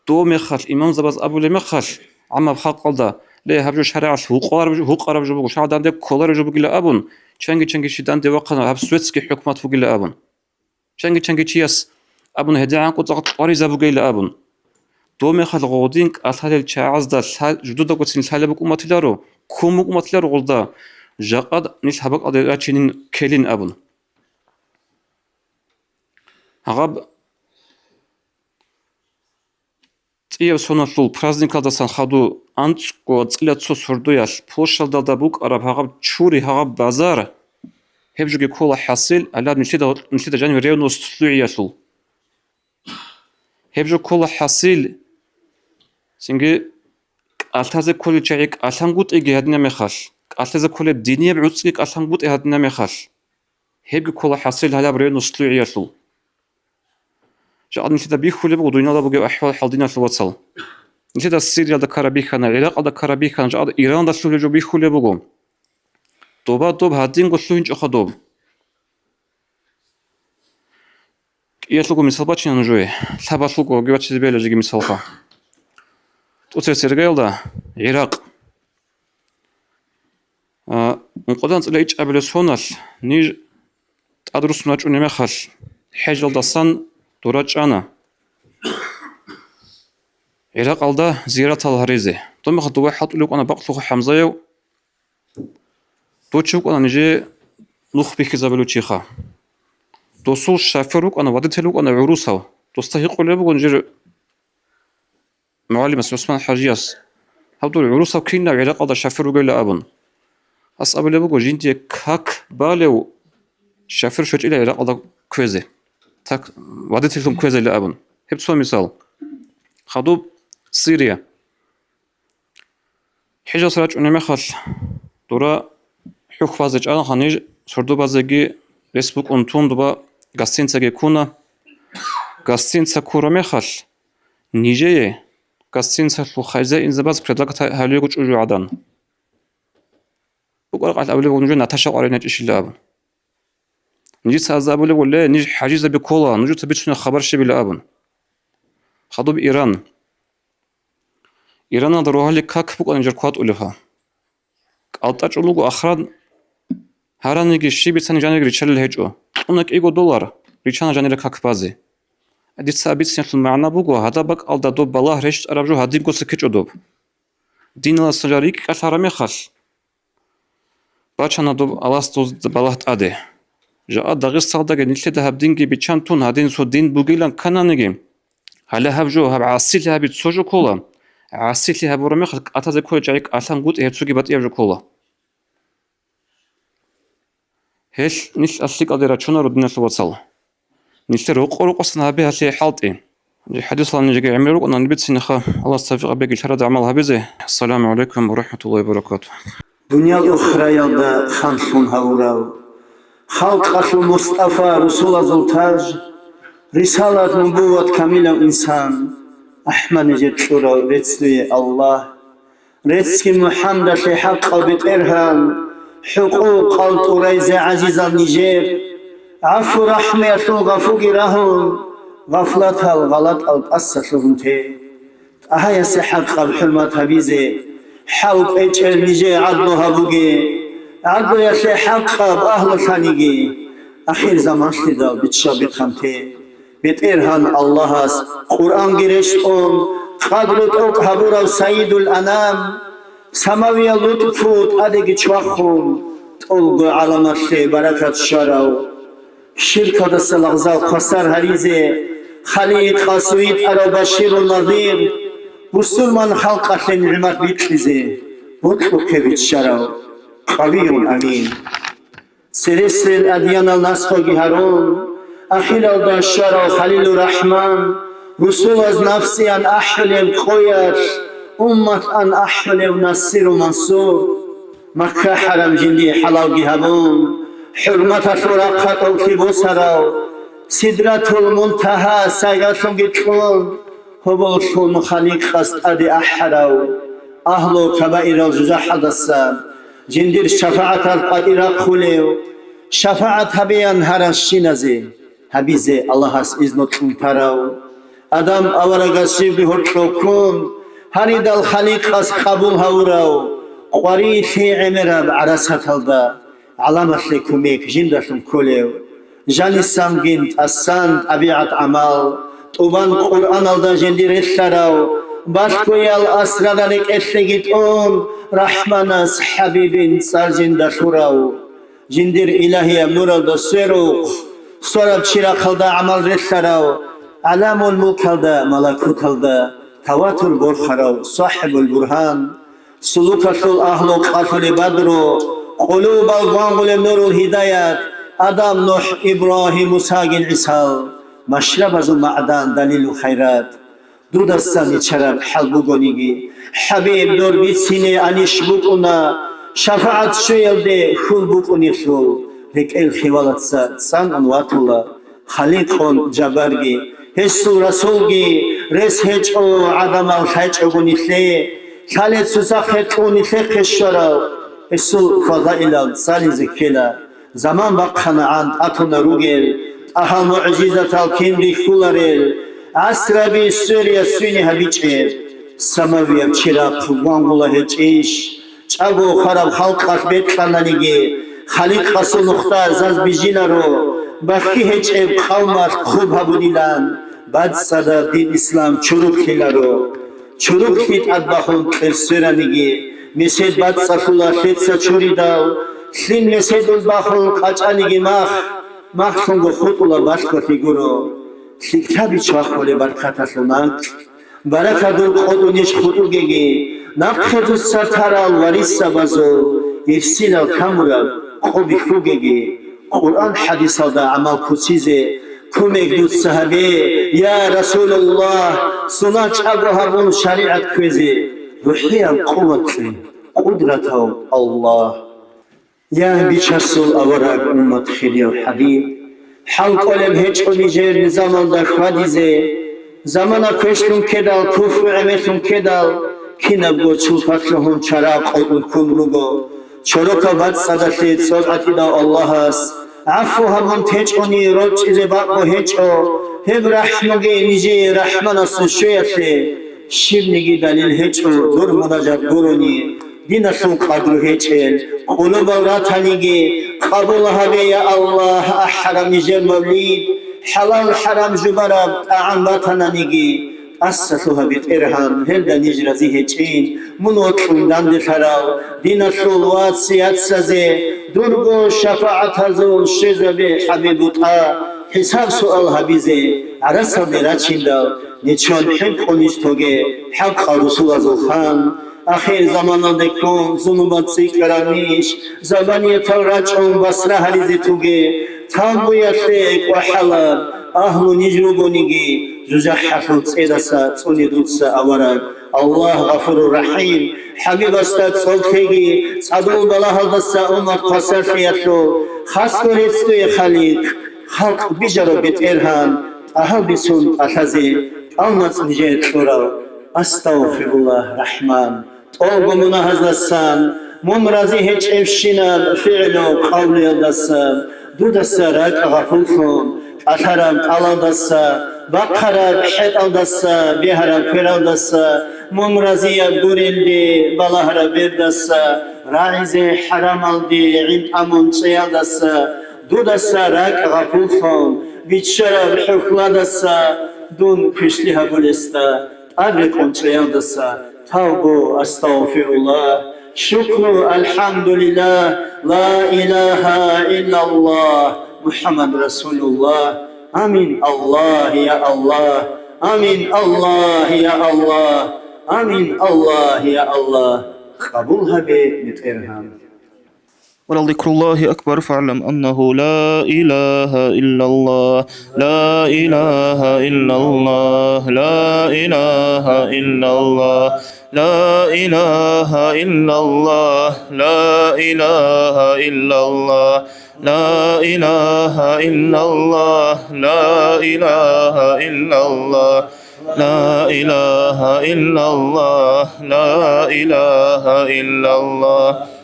Дов мехалъ, имамзабаз абулеб мехалъ, гӀаммаб халкъалда, ле, гьаб жо шаригӀалъ гьукъараб жо, гьукъараб жо буго, шаригӀалда данде кколареб жо бугила абун, чанги-чанги чи данде вахъана, гьаб светский хӀукумат бугила абун. Чанги-чанги чияс абун, гьедигӀанкъо цӀакъ кьваризабугейила абун. Дов мехалъ гъодин кӀалъалел чагӀазда лъал-, жудудагоцин лъалеб букӀун батиларо, ккун букӀун батиларо гъозда, жакъад нилъ гьаб бакӀалде рачинин ккелин абун. Гьаб цӀияб соналъул праздникалдасан хадув анцӀго цӀила цо сордоялъ площадалда букӀараб гьаб чури, гьаб базар, гьеб жоги ккола хӀасил, гьалаб нилъеда, нилъеда жаниб ревность лъугӀиялъул. Гьеб жо ккола хӀасил, цинги кӀалъазе кколел чагӀи кӀалъангутӀиги гьадинаб мехалъ, кӀалъазе кколеб динияб гӀуцӀги кӀалъангутӀи гьадинаб мехалъ, гьебги ккола хӀасил гьалаб ренус лъугӀиялъул. Жакъа нилъеда бихьулеб буго дуниялда бугеб ахӀвал-хӀал, диналъул вацал. Нилъеда Сириялда ккараб бихьана, Иракъалда ккараб бихьана, жакъа Иранда лъугьулеб жо бихьулеб буго. Доба доб гьадинго лъугьинчӀоха доб. КӀиялъулго мисал бачина нужее, лъабалъулго гьоги бачизе бегьила жеги мисалха. ТӀоцебесеб иргаялда Иракъ. А, ункъодан цӀила ичӀабилеб соналъ ниж тӀадруссун рачӀунеб мехалъ, хӀежалдасан дура чӀана Иракъалда зияратал гьаризе. Доб мехалъ дова хӀалтӀулев вукӀана Бакълъухъа ХӀамзаяв. Дов чи вукӀана нижее нух бихьизабулев чиха. Досул шофер вукӀана, водитель вукӀана гӀурусав. Досда гьикъулеб буго нижер мугӀалимас, ГӀусман ХӀажияс: «Гьаб дур гӀурусав кинав ГӀиракъалда шофер вугевилан?» абун. Гьас абулеб буго, жиндие как балев шофер щвечӀила ГӀиракъалда кквезе, так, водительлъун кквезейилан абун. Гьеб цо мисал. Хадуб Сирия. ХӀежалъ рачӀунеб мехалъ, дура хӀухь базе чӀана ниж, сордо базеги рес букӀун тун, дуба гостиницаги ккуна. Гостиница ккураб мехалъ, нижее гостиницалъул хозяинзабаз предлагать гьабулеб буго чӀужугӀадан. БукӀараб къалъ абулеб буго нужее Наташа къваригӀинчӀищила абун. Нижеца гьазда абулеб буго: «Ле, ниж хӀажизаби ккола, нужеца бицунеб хабар щибила», абун. Хадуб Иран. Иранал рогьалил как букӀана нижер кватӀулеб гьа. КӀалтӀа чӀун буго охран гьараниги, щиб бицани жанириги риччалел гьечӀо. Кьуна кӀиго доллар, риччана жанире как базе. Дица абициналъул магӀна буго, гьадаб бакӀалда доб балагь рещтӀараб жо гьадинго цӀикӀкӀичӀо доб. Диналъул жал рикӀкӀалъараб мехалъ, бачана доб Аллагьас дозда балагь тӀаде. Жакъа Дагъисталдаги нилъеда гьаб динги биччан тун, гьадин цо дин бугилан ккананиги, гьале гьаб жо, гьаб гӀасилъи гьаби цо жо ккола, гӀасилъи гьабураб мехалъ кӀатазе кколел чагӀи кӀалъангутӀи гьеб цоги батӀияб жо ккола. Гьелъ нилъ алъикӀалде рачунаро, диналъул вацал. Нилъер рокъо-рокъосан гьабе гьалъие хӀалтӀи. ХӀадисалда нижеги гӀемер рукӀана нилъ бициниха, Аллагьас тавфикъ гьабеги лъарада гӀамал гьабизе. Ассаламу гӀалайкум ва рахӀматуллагьи ва баракатугь. Дуниял ухраялда ханлъун гьавурав, халкъалъул Мустафа, русулазул таж, рисалат, нубуват камилав инсан, АхӀмад нижер кьурав реццлъуе Аллагь. Реццги МухӀаммадалъе хӀакъав БетӀергьан, хӀукъукъал тӀурайзе гӀазизал нижер, гӀафу-рахӀмуялъул гъафуги рагьун, гъафлатал гъалатӀал тӀаса лъугьун те. ТӀагьаясе хӀакъаб хӀурмат гьабизе, хӀал кӀвечӀел нижее гӀадлу гьабуге, гӀадлуялъе хӀакъаб агьлу лъаниги, ахирзаманлъидал бичча бихъан те. БетӀергьан Аллагьас Къуръанги рещтӀун, къадру тӀокӀ гьабурав Сайидул Анам, самавиял лутӀфу тӀадеги чвахун, тӀолго гӀаламалъе баракат щварав, ширкалдаса лагъзал хвасар гьаризе, Халикъас витӀарав Баширун Назир, бусурман халкъалъе нигӀмат бикьизе, бокьухъе биччарав Къавиюл Амин. Цересел адьянал наскъоги гьарун, ахиралда щварав Халилур Рахман, русулаз нафсиян ахӀулев къоялъ, умматан ахӀулев Насиру Мансур, Макка хӀарам жиндие хӀалалги гьабун, хӀурматалъул рахъа тӀокӀлъи босарав, Сидратул Мунтагьа сайгалъунги кьун, гьоболлъун Халикъас тӀаде ахӀарав, агьлу кабаирал жужахӀалдаса жиндир шафагӀаталъ къватӀир рахъулев, шафагӀат гьабеян гьаращиназе гьабизе Аллагьас изну кьун тарав, Адам аварагас живги гьоркьов ккун, гьаридал Халикъас къабул гьавурав, къварилъи гӀемераб гӀарасаталда гӀаламалъе кумек жиндалъун кколев, жанисанги тӀасан тӀабигӀат-гӀамал, тӀубан Къуръаналда жиндир релълъарав, балъгоял асрарал рекӀелъеги тӀун, Рахманас ХӀабибин цӀар жинда лъурав, жиндир илагьияб нуралда сверухъ, свераб чирахъалда гӀамал релълъарав, гӀаламул мулкалда, малакуталда таватур борхарав СахӀибул Бургьан, сулукалъул агьлу къалъулеб бадру, къулубал гвангъулеб нурул гьидаят, Адам, НухӀ, Ибрагьим, Мусагин ГӀисал, машрабазул магӀдан, далилул хайрат. дудасан биччараб хӀал бугониги, ХӀабиб, дор бицине анищ букӀуна, шафагӀат щвеялде хьул букӀунелъул, рекӀел хиялаца цӀанун ватула. Халикъун Жаббарги, гьесул Расулги рес гьечӀо гӀадамал лъачӀого нилъее, лъалецусахъе кьун нилъехъе щварал, гьесул фазаилал цӀализе ккела. Заман бахъанагӀан тӀатуна ругел, тӀагьал мугӀжизатал кин рихьуларел, гӀасраби свериясуни гьабичӀеб, самавияб чирахъ гвангъула гьечӀищ? ЧӀаго хвараб халкъалъ бекьананиги, Халикъасул нухда заз бижиларо, бахьи гьечӀеб къавмалъ хъуб гьабунилан, бацӀцӀадаб дин ислам чуруклъиларо. Чуруклъи тӀадбахун кьер свераниги, месед бацӀцӀалъула лъеца чуридал, лъим меседул бахун къачӀаниги мах, махлъунго хутӀула балъголъи гуро. ЛъикӀлъаби чвахулеб баркаталъул накӀкӀ. Баракат дур къотӀунищ хутӀугеги, нахъе дуца тарал варисабазул ирсилал камураб къо бихьугеги, Къуръан хӀадисалда гӀамал куцизе кумек дуца гьабе, я Расулаллагь, сунат чӀаго гьабун шаригӀат кквезе рухӀияб къуват кье, къудратав Аллагь. Я, бичасул авараг, уммат хирияв ХӀабиб! ХӀал кӀолеб гьечӀо нижер низамалда хьвадизе. Замана квешлъун ккедал, куфру гӀемерлъун ккедал, кинабго чулпа лъугьун чара къотӀун ккун руго. Чорокаб бацӀцӀадалъе цӀоб гӀатӀидав Аллагьас гӀафу гьабун течӀони рорчӀизе бакӀго гьечӀо, гьеб рахӀмуги нижее рахӀманасул щвеялъе. Щибниги далил гьечӀо дур мунажат гурони, диналъул къадру гьечӀел къулубал ратаниги, къабул гьабе, я Аллагь, ахӀараб нижер мавлид, хӀалал-хӀарам жубараб тӀагӀам батананиги, тӀаса лъугьа, БетӀергьан, гьелда ниж рази гьечӀин, мун вокьун данделъарал диналъул вац-яцазе дурго шафагӀатазул щвезабе, ХӀабиб, бутӀа, хӀисаб-суал гьабизе гӀарасалде рачиндал, нечон хӀинкъунищ тоге хӀалкъал русулазул хан? Ахир заманалде ккун зунубал цӀикӀкӀаравнищ, забаниятал рачӀун басра гьаризе туге, тавбуялъе кӀвахӀалаб агьлу ниж ругониги, жужахӀалъул цӀедаса цӀуне дуца, авараг. Аллагь Гъафурур РахӀим, ХӀабибасда цӀоб лъеги, цӀадул балагьалдаса уммат хвасарлъиялъул, хасго реццуе, Халикъ, халкъ бижарав БетӀергьан, тӀагьал бицун тӀалъазе тӀалмацӀ нижее кьурав. Астагъфируллагь, РахӀман, тӀолго мунагьаздасан, мун рази гьечӀебщинаб фигӀлу-къавлуялдаса, дудаса ракӀ гъапуллъун, кӀалъараб кӀалалдаса, бахъараб хӀетӀалдаса, бегьараб квералдаса, мун разияб гурелде балагьараб бердаса, рагӀизе хӀарамалде гӀин тӀамун цӀеялдаса, дудаса ракӀ гъапуллъун, биччараб хӀухьладаса, дун квешлъи гьабулесда тӀад рекъон цӀеялдаса, тавбу, астагъфируллагь, шукру, алхӀамдулиллагь, ла илагьа иллаллагь, МухӀаммад расулуллагь. Амин, Аллагь, я Аллагь. Амин, Аллагь, я Аллагь. Амин, Аллагь, я Аллагь. Къабул гьабе, БетӀергьан. ولذكر الله أكبر، فاعلم أنه لا إله إلا الله، لا إله إلا الله، لا إله إلا الله، لا إله إلا الله، لا إله إلا الله، لا إله إلا الله، لا إله إلا الله، لا إله إلا الله، لا إله إلا الله.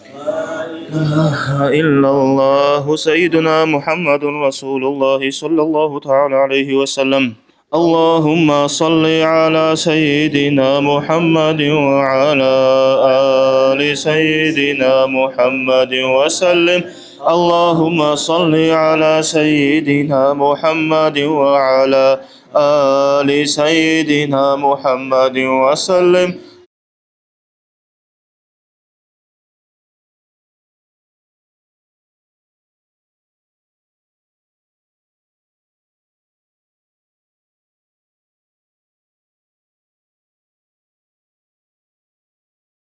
إله إلا الله سيدنا محمد رسول الله صلى الله تعالى عليه وسلم. اللهم صل على سيدنا محمد وعلى آل سيدنا محمد وسلم. اللهم صل على سيدنا محمد وعلى آل سيدنا محمد وسلم.